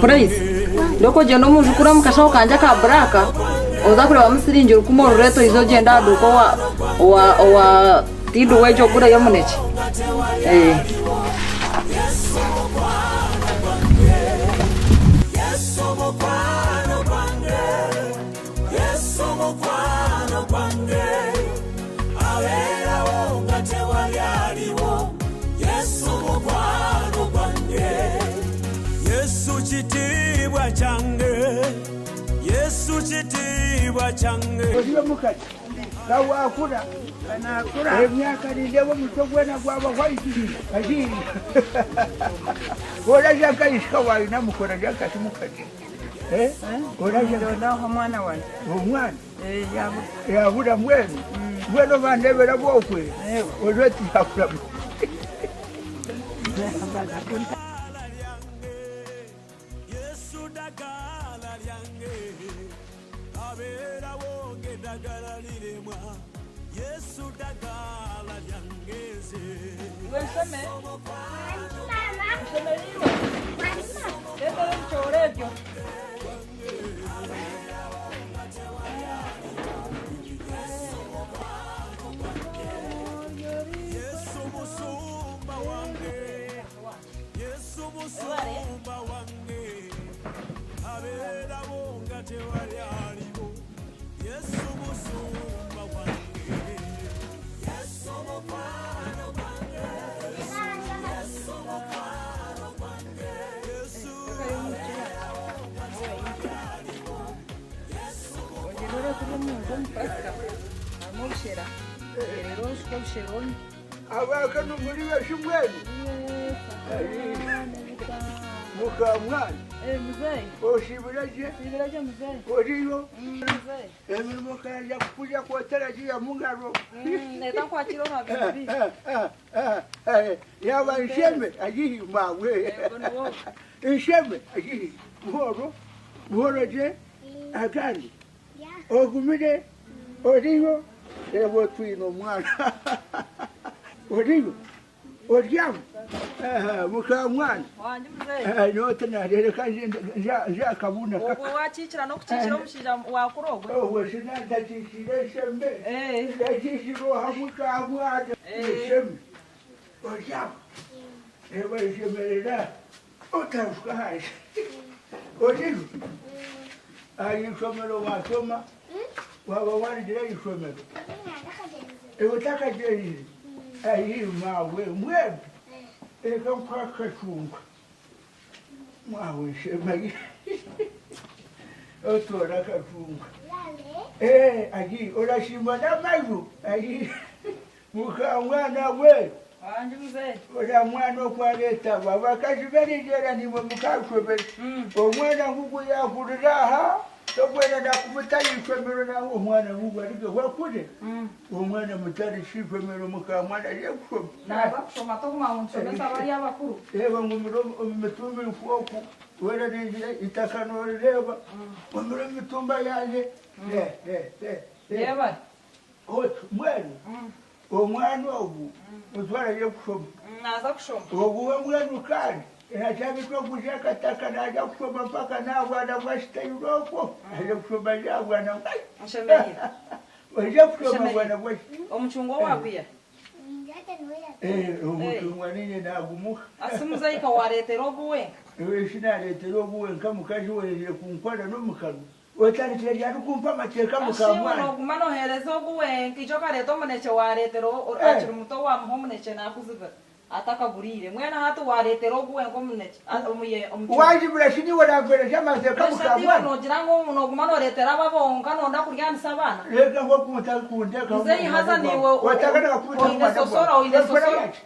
Praise. Ndokugyenda omwijukuru omu kashaho kangye aka buraka oza kureeba musiringi rukumi orureeta oize ogyenda aha duuka owa tidu wegye ogureyo omunekye. Yesu kitiibwa kyange. Yesu kitiibwa kyange. Oliyo mukazi kawakura emyaka nindeeba omutwe gwena gwaba white ahiiya. Oraja akayishika waina mukora jakati mukazi. Oraja omwana wange. Omwana yabura mbwenu. Mbwenu bandebera bwokwe. Ojwe tiyakura. Yesu dagala lyange. Abeera wonge dagala liremwa. Yesu dagala lyange nze. Iwe nseme. Nshemereirwe. Reetera ebicoori ebyo. Yesu musumba wange. Yesu musumba wange. Abeera wonga tewali aliwo. Yesu musumba wange. Yesu mukwano gwange. Yesu mukwano gwange. Yesu Ogyendore kuri omunju omu pasika harimu obushera. Rero oshuka obushera onywe. Abaka numuri benshi mbwenu. Mukamwana. Muzeeyi. Oshibiraje. Oshibiraje muzeeyi. Oriyo. Muzeeyi. Emirimo karaja kuja kwoterajiya mungaro. Neta nkwakira omu bibi. Yaba nsheme agihi mawe. Nsheme agihi buhoro. Buhoro je akandi. Ogumire oriyo. Reba twino omwana. Oriyo. Oryamu. Mukamwana. Wange muzeeyi. Nyote narereka njakabuna. Ogwe wakiikira n'okukiikira omushaija wakura ogwe. Ogwe sinandakiikire eshembe. Ndakiikira oha mukamwana. Eshembe. Oryamu. Reba nshemerera. Otaruka ahansi. Oriyo. Aha ishomero wasoma. Waba warugire ishomero. Otakagyenzire ayi maawe mbwenu reka nkuhe akacungwa maawe nshemereire otoore akacungwa ayi orasiima n'amaju ayi mukamwana we ora mwana oku areetaba abakazi b'erigyera niimwe mukashobera omwana ngugu yaakurira aha tokwenda nakumuta aha ishomero nangwa omwana ngugu arigeho akure omwana mutare shi ishomero mukamwana aje kushoma. Naza kushoma toguma ngu nshomesa bariya abakuru. Reeba ngumire omu mitumba oku werarinzire itaka norireeba ngumire omu mitumba yangye. Yebare. Oti mbwenu omwana ogu mutware aje kushoma. Naza kushoma. Ogu we mbwenu kandi nakyabitwa okuza akataka naija kushoma mpaka n'aha bwana bwa sitayiro okwo aije kushoma aje aha bwana bwa Nshemereire. Oije kushoma bwana bwa Omucungwa owagwiha? Omucungwa niinye naagumuha. Asi muzeeyi ka waareetera ogu wenka? Eshi naareetera ogu wenka mukazi owaizire kunkwara n'omu kanwa. Otandikire ryari kumpa amateeka Asi iwe mukamwana? nooguma nooheereza ogu wenka ija okareeta omunekye waareetera akiri muto waamuha omunekye naakuzibira. Atakaguriire. Mbwenu hati waareetera ogu wenka omunekye, omuye, omucungwa. Waanjibura shi niiwe orampeereza amateeka Mbwenu shi hati iwe mukamwana? noogira ngu nooguma nooreetera aba bonka nooyenda kuryanisa abaana? Reka ngu okuntakundeka Muzeeyi haza niiwe otakana kukunta oine omwana sosora, gwawe. oine Nokora sosora. yaki?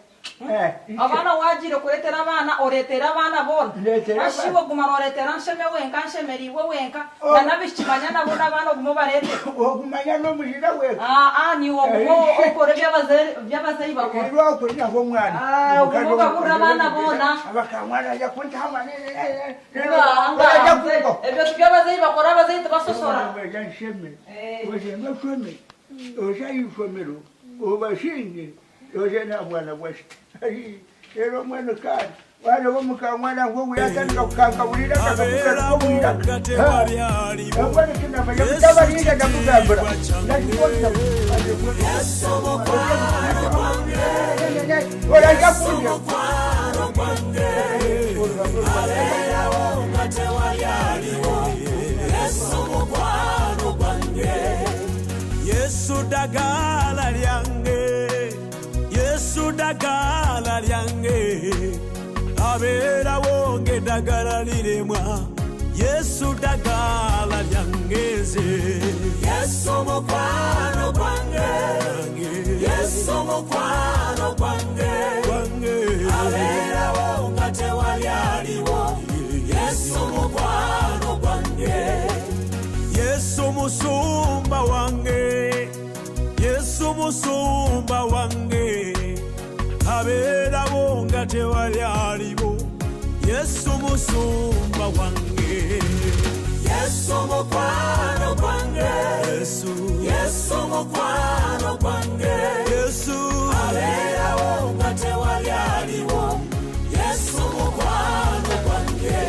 Abaana waagiire kureetera abaana, oreetera abaana boona. Ndeetera Haza shi abaana. iwe guma nooreetera Nsheme wenka, Nshemereirwe wenka, na n'abaishiki manya nabo n'abaana ogume obareetere. Ogumanya n'omujina wenka. Aa, niiwe ogume okore ebi abazeeyi bakora. Irwako nabo omwana. Aa, ogume ogaburire abaana boona. Abakamwana aja kuntama. Ngaha, muzeeyi, ebyo tibyo abazeeyi bakora, abazeeyi tibasosora. Nsheme, oshembe oshome, oze aha ishomero, obashinge, oze n'aha bwana bwa sitaani. Reero mbwenu kandi waareeba omukamwana nk'ogu yaatandika kukankabura eiraka akakugaruka omu iraka. Mbwenu tinamanya mutabarinda ndamugambira. Oraija kundya. Yesu dagala lyange, Yesu dagala lyange, abeerawo ng'eddagala liremwa, Yesu dagala lyange nze. Yesu mukwano gwange, Yesu mukwano gwange, abeerawo nga tewali aliwo, Yesu mukwano gwange. Yesu musumba wange, Yesu musumba wange, abeerawo nga tewali aliwo, Yesu musumba wange. Yesu mukwano gwange, Yesu, Yesu mukwano gwange, Yesu abeerawo nga tewali aliwo, Yesu mukwano gwange.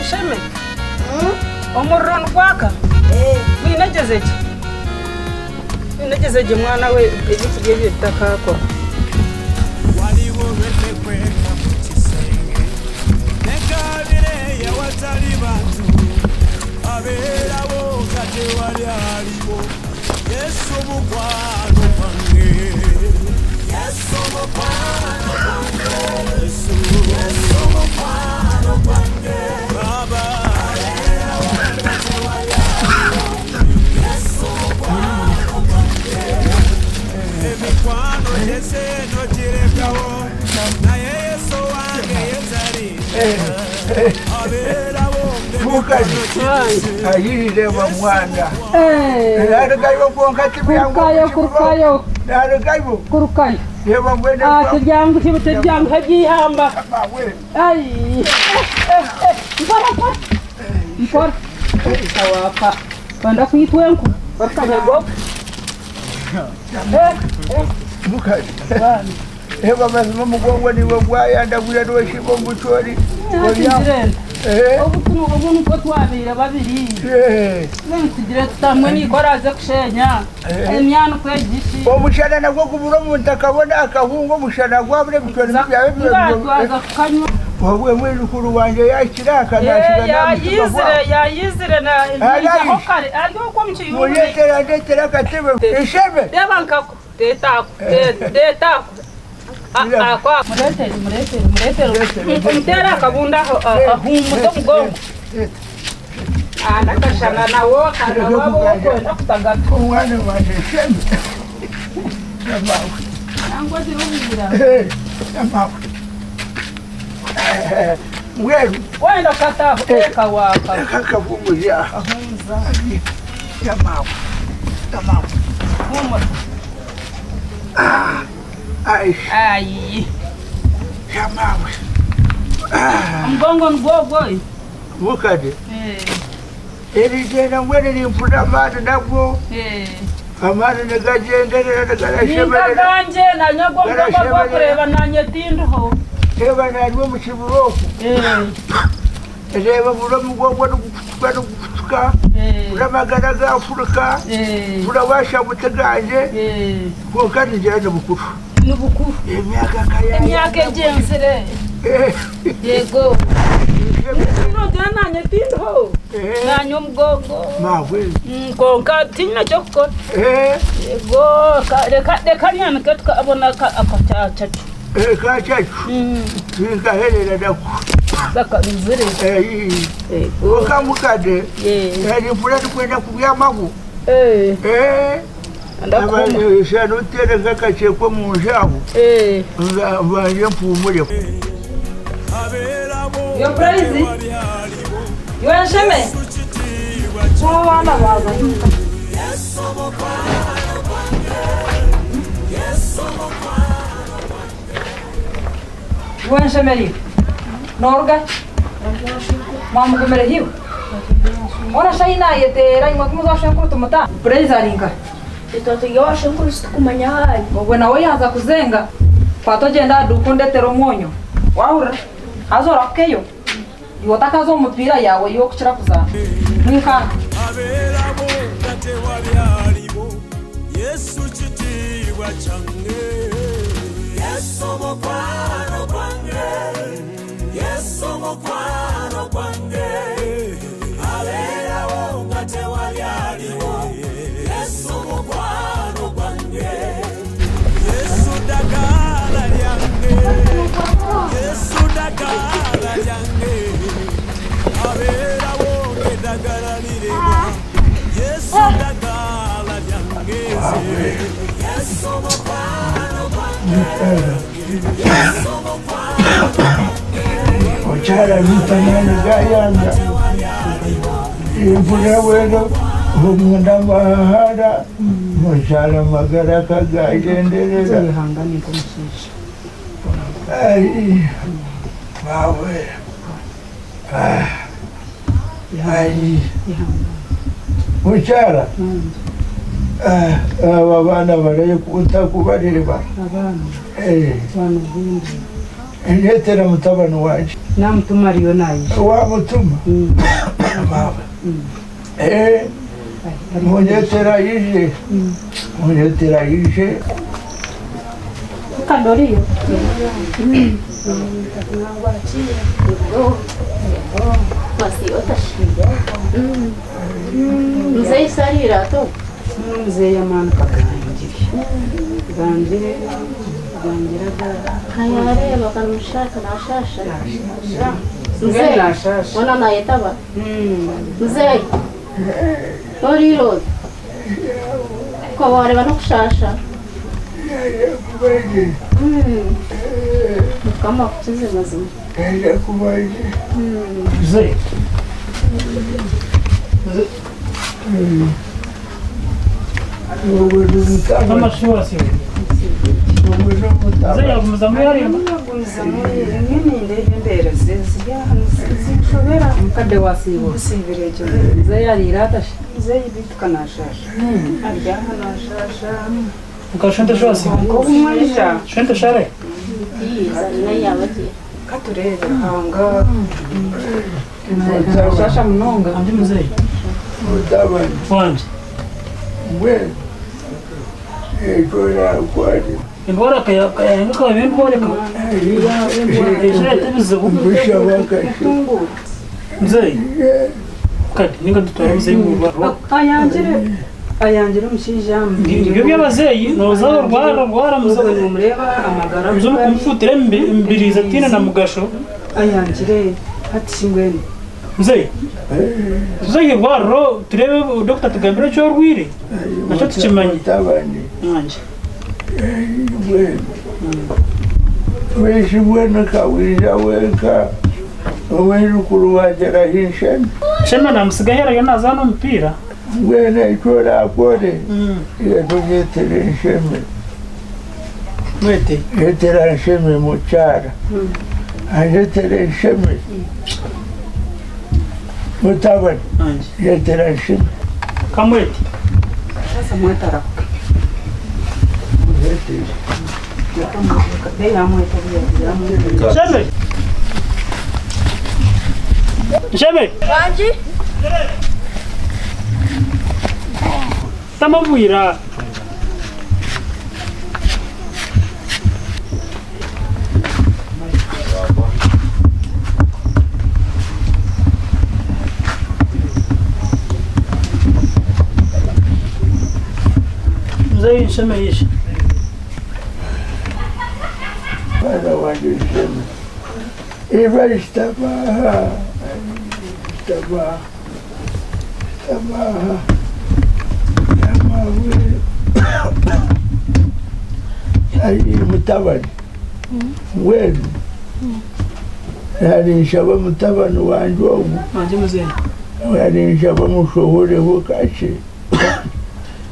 Nsheme, omuriro nigwaka? Winegyeze gye. Winegyeze gye mwana we ebyokurya ebyo bitakakora. Waliwo lwe nekweka mu kisenge nekaabire awatali bantu, abeerawo nga tewali aliwo, Yesu mukwano gwange, Yesu mukwano gwange, Yesu, Yesu mukwano gwange, Baba abeerawo nga tewali aliwo, Yesu mukwano gwange. Emikwano gyese nogirekawo, naye Yesu wange yetali abeerawo. Mukazi ayirire mwana. Narugayo kwonka tibyangu. Kurukayo, kurukayo. Narugayo. Kurukayo. Reba mbwene. Ah, tibyangu tibyangu byihamba. Ai. Mpora mpora. Mpora. Wapa. Wenda kwitwa enku. Bakanyagwa. Mukazi. Reba mazima omugongo niwe gwayandagura n'oshiba omucori. Obu obu nibwo twabaire babiri. Tugire tutamwe nikoraze kushenya. Emyano kwegishi. Omushana nagwo gubura omuntu akabona akahunga omushana gwabura ebicori byawe. Twaza kukanywa. Obwe mwijukuru wanje yakira akanashiga Yayizire, yayizire na kare ari okwo omu kiyungu. Muletera, ndetera akatebe isheme. Reba nkako tetako tetako ako, muretere, muretere, muretere, mutere akabunda aho ahumuze omugongo anakashana nawo kana wabo wokwenda kutagata. Omwana wanje sheme namawe. Nangwa zirubira. Namawe mbwenu. Wenda kataho eka waka. Kakavumuza. Ahumuza. Namawe, namawe. Humura. Ai. Ai. Yamawe. Omugongo nigwogwo. Mukade. Erigenda mbwenu nimpurira amaani nagwo. Amaani nigagyenderera nigarashemerera. Ninkaganje nanye ogwo omugongo gwakureeba nanye tindiho. Reeba nari omu kibura oku. Reeba buri omugongo nigukutuka nigukutuka. Buri amagara gafuruka. Buri washabuti gangye. Kwonka nigira ni bukuru. Ni bukuru. Emyaka kaya. Emyaka egyenzire. Yego. Nogira nanye tindiho. Nanye omugongo. Mawe. Konka tinyine kyokukora. Yego reka reka nyanike tukabona akacacacu. Kacacu. Tinkaherera nako. Bakabizire. Konka mukade. Nipura ndikwenda kubyamaho. Ndakuma. Utere nk'akachekwe mu njaho. Mbanje mpumure. Yo praise. Yo nsheme. Ko bana baza. Yo nshemeri. Norga. Mwamugumere hiyo. Ora shaina yetera imwe kumuza shankuru tumuta. Praise arinka. Itatu shankuru situkumanya hari. Ogwe nawe yaza kuzenga. Kwatogenda dukundetera omwonyo. Wahurira. Haza orakukeyo. Iwe otakaza omupira yawe yokukira kuzaana. Mwikana. Abeerabo nga tewali aliwo, Yesu kitiibwa kyange. Yesu mukwano gwange, Yesu mukwano gwange. Abeerawo nga tewali aliwo, Yesu mukwano gwange. Yesu ddagala lyange, Yesu ddagala lyange. Abeerawo ng'eddagala lirema, Yesu ddagala lyange. Yesu mukwano gwange, Yesu mukwano gwange. Okyala bitamani gayanga. Impura bweno omunda mahara. Mukyala magara kagagenderera. Ai, mawe. Ai. Mukyala. Aba baana baraye kuntakubalireba. Ndetera mutabani wanje. Namutuma ariyo nayije. Wamutuma? Mawe. Munyetera yije. Munyetera yije. Kandoriyo. Basi otashinda. Mzee sarira to. Mzee yamanuka gangire. Gangire gangira Kayare bakamushaka nashasha. Mzee nashasha. Wana nayetaba. Mzee. Toriro. Ko wareba no kushasha. Mukama kukize mazima. Mzee. Mzee yagumizamu yaremba. Mukadde wasiiba. Mzee yariira atasha. Mzee bituka nashasha. Aryaha nashasha. Ukashente shwasi. Nkokumwija. Shente share. Katurebe hanga. Nashasha munonga. Andi mzee. Mutabani. Wanje. We. Ekora kwani. Endwara kayahinga kaba endwara ekireeta ebizibu. Muzeeyi kati ninga tutware muzeeyi mu irwariro. Ayangire ayangire omushaija Nibyo by'abazeeyi nooza orwara orwara muzeeyi nomureba amagara muze omukumufutira emibirizi atiine na mugasho. Ayangire hati shi mbwenu. Muzeeyi tuze aha irwariro tureebe dokita atugambire eki orwaire nakyo tukimanye. Mwangye. Beitu mbwenu kawija wenka omwijukuru wangye arahi nshemi. Shema namusiga aheeru ariyo nazaana omupiira. Mbwenu eki orakore genda onyetere nshemi. Mwete. Nyetera nshemi mukyara. Anyetere nshemi. Mutabani nyetera nshemi. Kamwete. Sasa mwete arahuka. Nsheme. Nsheme. Wangi? Tamabwira. Muzeeyi Nsheme yaija. Mwana wangye Nsheme, iba shitama aha, shitama, shitama aha, shitama Ai mutabani, mbwenu naninshaba mutabani wangye ogu, naninshaba mushohoreho kakye.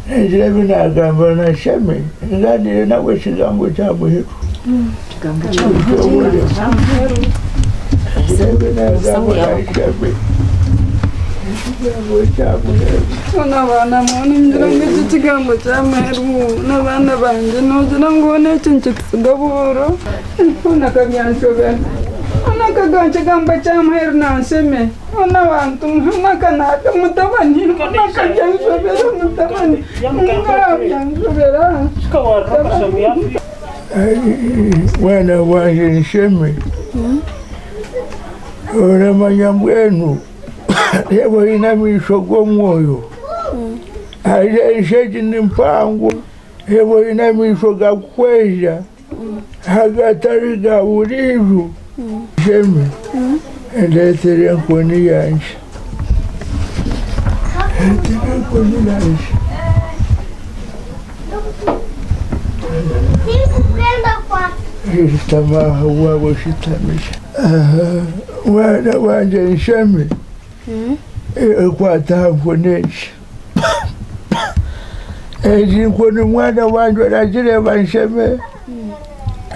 Ningira ebi naagamba na Sheme, ngaaniire nawe ekigambo kya muheru. Ningira ebi naagamba na Sheme, ekigambo kya muheru. N'abaana mbwenu ningira ngu eki ekigambo kya muheru n'abaana bangye noogira ngu hoona eki nikitusiga buhooro hoona kabyanshobera hoona akagamba ekigambo kya muheru nansheme. Hoona bantu mwe maka naaka mutabani maka byanshobera mutabani nga byanshobera Mwana wangye nsheme oramanya mbwenu reeba oine amaisho g'omwoyo haza ensi egi ni mpango reeba oine amaisho gakuhweza agatari ga buriijo. Nsheme ndeetere enkoni yangye. Ndeetere enkoni yangye. Shutama aha waaba oshutamire. Mwana wangye nsheme, kwata aha nkoni egi. Egi nkoni mwana wangye oragireeba nsheme,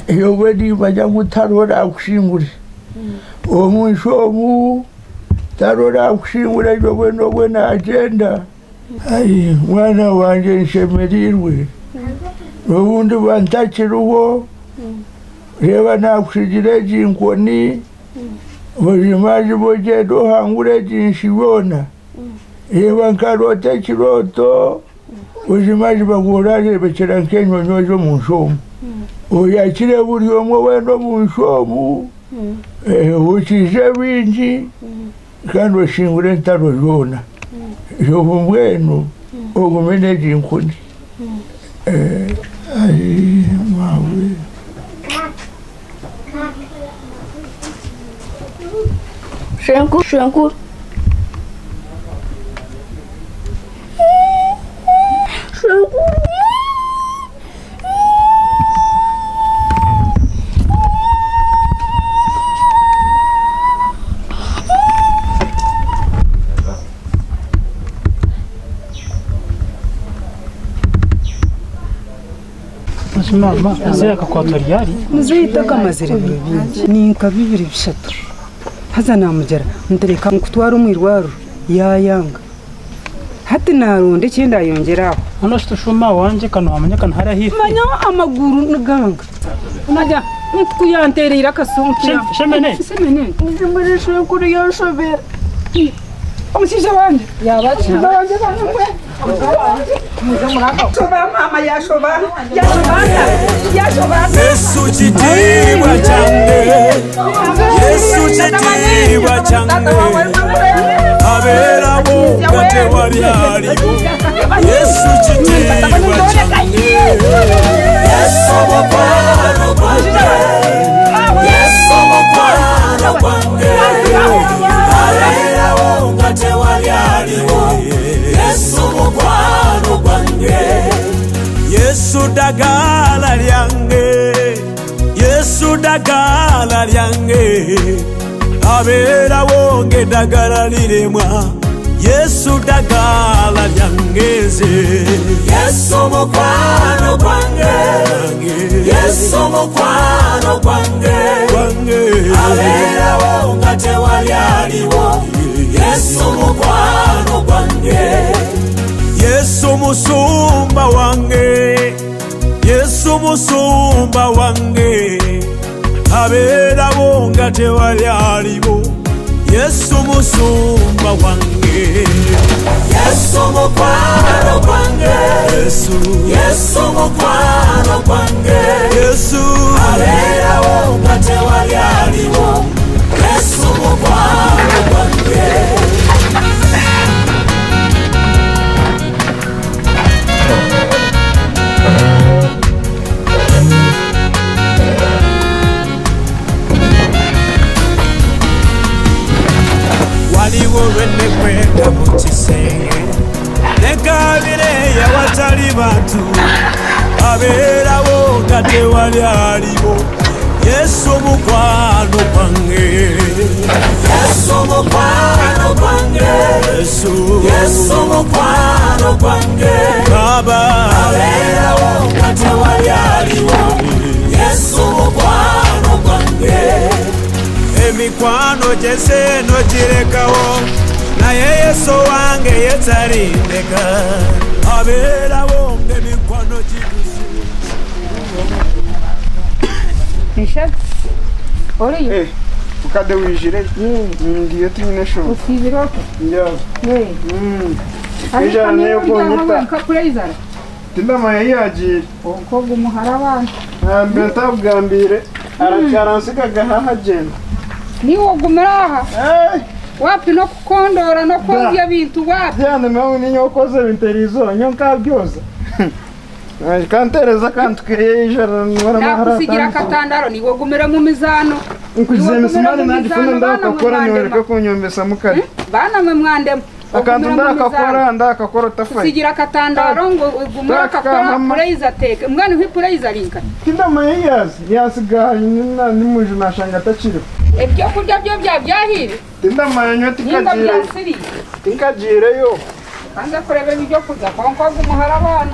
Yobe nimanya ngu tihariho oraakushingure. Omu nsi omu tihariho oraakushingura Yobe n'obwe naagyenda. Ai mwana wangye nshemereirwe, n'obu ndiba ntakiriho, reeba naakutsigira egi nkoni, buzimazima ogyende ohangure egi nsi yoona. Reeba nkaroota ekirooto, buzimazima gwe oraareebekyera nk'enyonyoozi omu nsi omu. Oyakire buri omwe weena omu nsi omu, okize baingi kandi osingure entaro zoona. Obu mbwenu ogume n'egi nkoni. Ai maawe. Shwenkuru, shwenkuru. Shwenkuru. Muzeeyi akakwatwa ryari? Muzeeyi takamazire biro bingi, ni nka bibiri bishatu. Haza naamugira nti reka nkutware omu irwariro, yaayanga. Hati naaronda eki ndaayongyera aho. Mbwenu shi toshuuma wangye ka noomanya ka nihari ahaifo? Manya amaguru niganga. Manya nti ku yanteereire akasimu. Shemene. Shemene. Muri shwenkuru yanshobera. Omushaija wangye. Omushaija wangye baana mwe. Yashoba mama yashoba. Yashoba ata. Yashoba ata. Yesu kitiibwa kyange Yesu kitiibwa kyange abeerawo nga tewali aliwo Yesu kitiibwa kyange Yesu mukwano gwange Yesu mukwano gwange abeerawo nga tewali aliwo Yesu mukwano gwange Yesu ddagala lyange Yesu ddagala lyange abeerawo ng'eddagala liremwa Yesu ddagala lyange nze Yesu mukwano gwange Yesu mukwano gwange abeerawo nga tewali aliwo Yesu mukwano gwange Yesu musumba wange Yesu musumba wange abeerawo nga tewali aliwo Yesu musumba wange Yesu mukwano gwange Yesu Yesu mukwano gwange Yesu abeerawo nga tewali aliwo Yesu mukwano gwange Waliwo lwe nekweka mu kisenge nekaabire awatali bantu abeerawo nga tewali aliwo Yesu mukwano gwange Yesu mukwano gwange Yesu Yesu mukwano gwange Baba abeerawo nga tewali aliwo Yesu mukwano gwange Emikwano gy'ensi eno girekawo naye Yesu wange ye talindeka abeerawo ng'emikwano giduse. Oriyo? Mukadde wijire ndiyo tinyine eshonga. Osiibire ota? Njaaho. Ijana niyo kunyita. Tindamanya ahi yagiire. Ogu muhara wange. Mbe ntakugambiire aransigaga aha agyenda. Niiwe ogumire aha? Wapi n'okukondoora n'okwozya ebintu wapi? Byana nawe ninye okwoza ebintu eriizooba nyowe nkabyoza. Kanteereza akantu keye ijana Nakusigira akatandaro niiwe ogumire mu mizaano. Nkugize emisumari Niiwe ogumire mu nagifuna mizaano, baana mwe ndakakora mwandema. niworeka kunyombesa mukare. Baana mwe mwandema. Akantu Ogumire mu ndakakora mizaano. ndakakora otafayo. Kusigira akatandaro ngu ogumire Taka, akakora mama. pureiza ateeke. Mbwenu hi pureiza ari nkahi? Tindamanya ahi yaaza yansiga aha nimuju nashanga atakiriho. Ebyokurya byo byaba byahiire? Tindamanya nyowe Ninga tinkagiireyo. byasiriire? Tinkagiireyo. Banza kureeba ebyokurya kwonka ogu muhara abaana.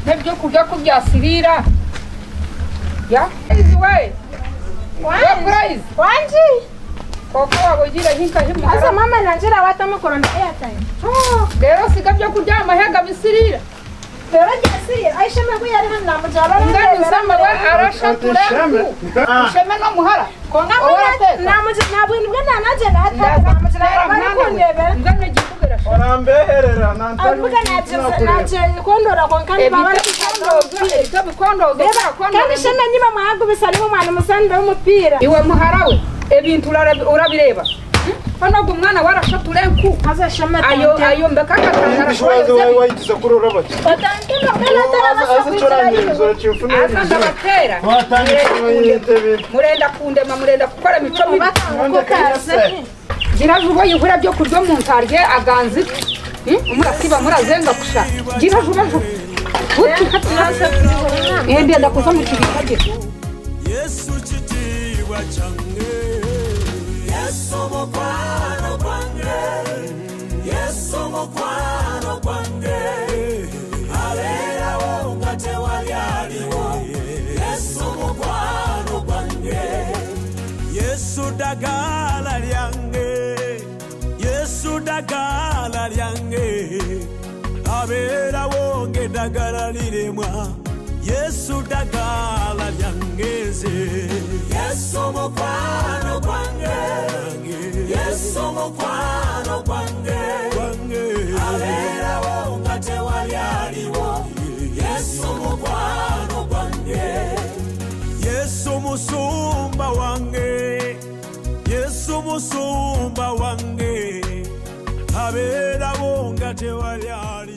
N'ebyokurya ku byasiriira. Ya Praise we. We Praise. Wangi. Kwonka waaba ogiire hi nkahi muhara. Haza mama nangira watamu kuronda airtime. Reero osiga ebyokurya aha mahega bisiriira. Rero byasiriira. Aisheme ku yari hano namugira Mbwenu Nsama we arashatura enku. Nsheme n'omuhara. Konga namugira nabwini bwe nanagyenda hataka namugira bari kundebera. Orambeherera Avuga nagiye kondora konka nibaba kandi sheme nyima mwagubisa nibo mwana musanda w'umupira. Iwe muhara we ebintu urabireeba. Hano ogu mwana warashatura enku. Ayo ayo mbeka akatandara Waza wayigiza kurora bati. Aza ndabatera. Murenda kundema murenda kukora emico mibi. Gira juba yihura byo kurya omuntu arye aganzike. Murasiba murazenga kusha. Gira juba juba. Buti hati Ndenda kuza mu kibika gira. Yesu kitiibwa kyange Yesu mukwano gwange Yesu mukwano gwange abeerawo nga tewali aliwo Yesu mukwano gwange Yesu ddagala lyange Yesu ddagala lyange abeerawo ng'eddagala liremwa Yesu ddagala lyange nze Yesu mukwano gwange. gwange, Yesu mukwano gwange, abeerawo nga tewali aliwo, Yesu mukwano gwange, Yesu musumba wange, Yesu musumba wange, abeerawo nga tewali aliwo.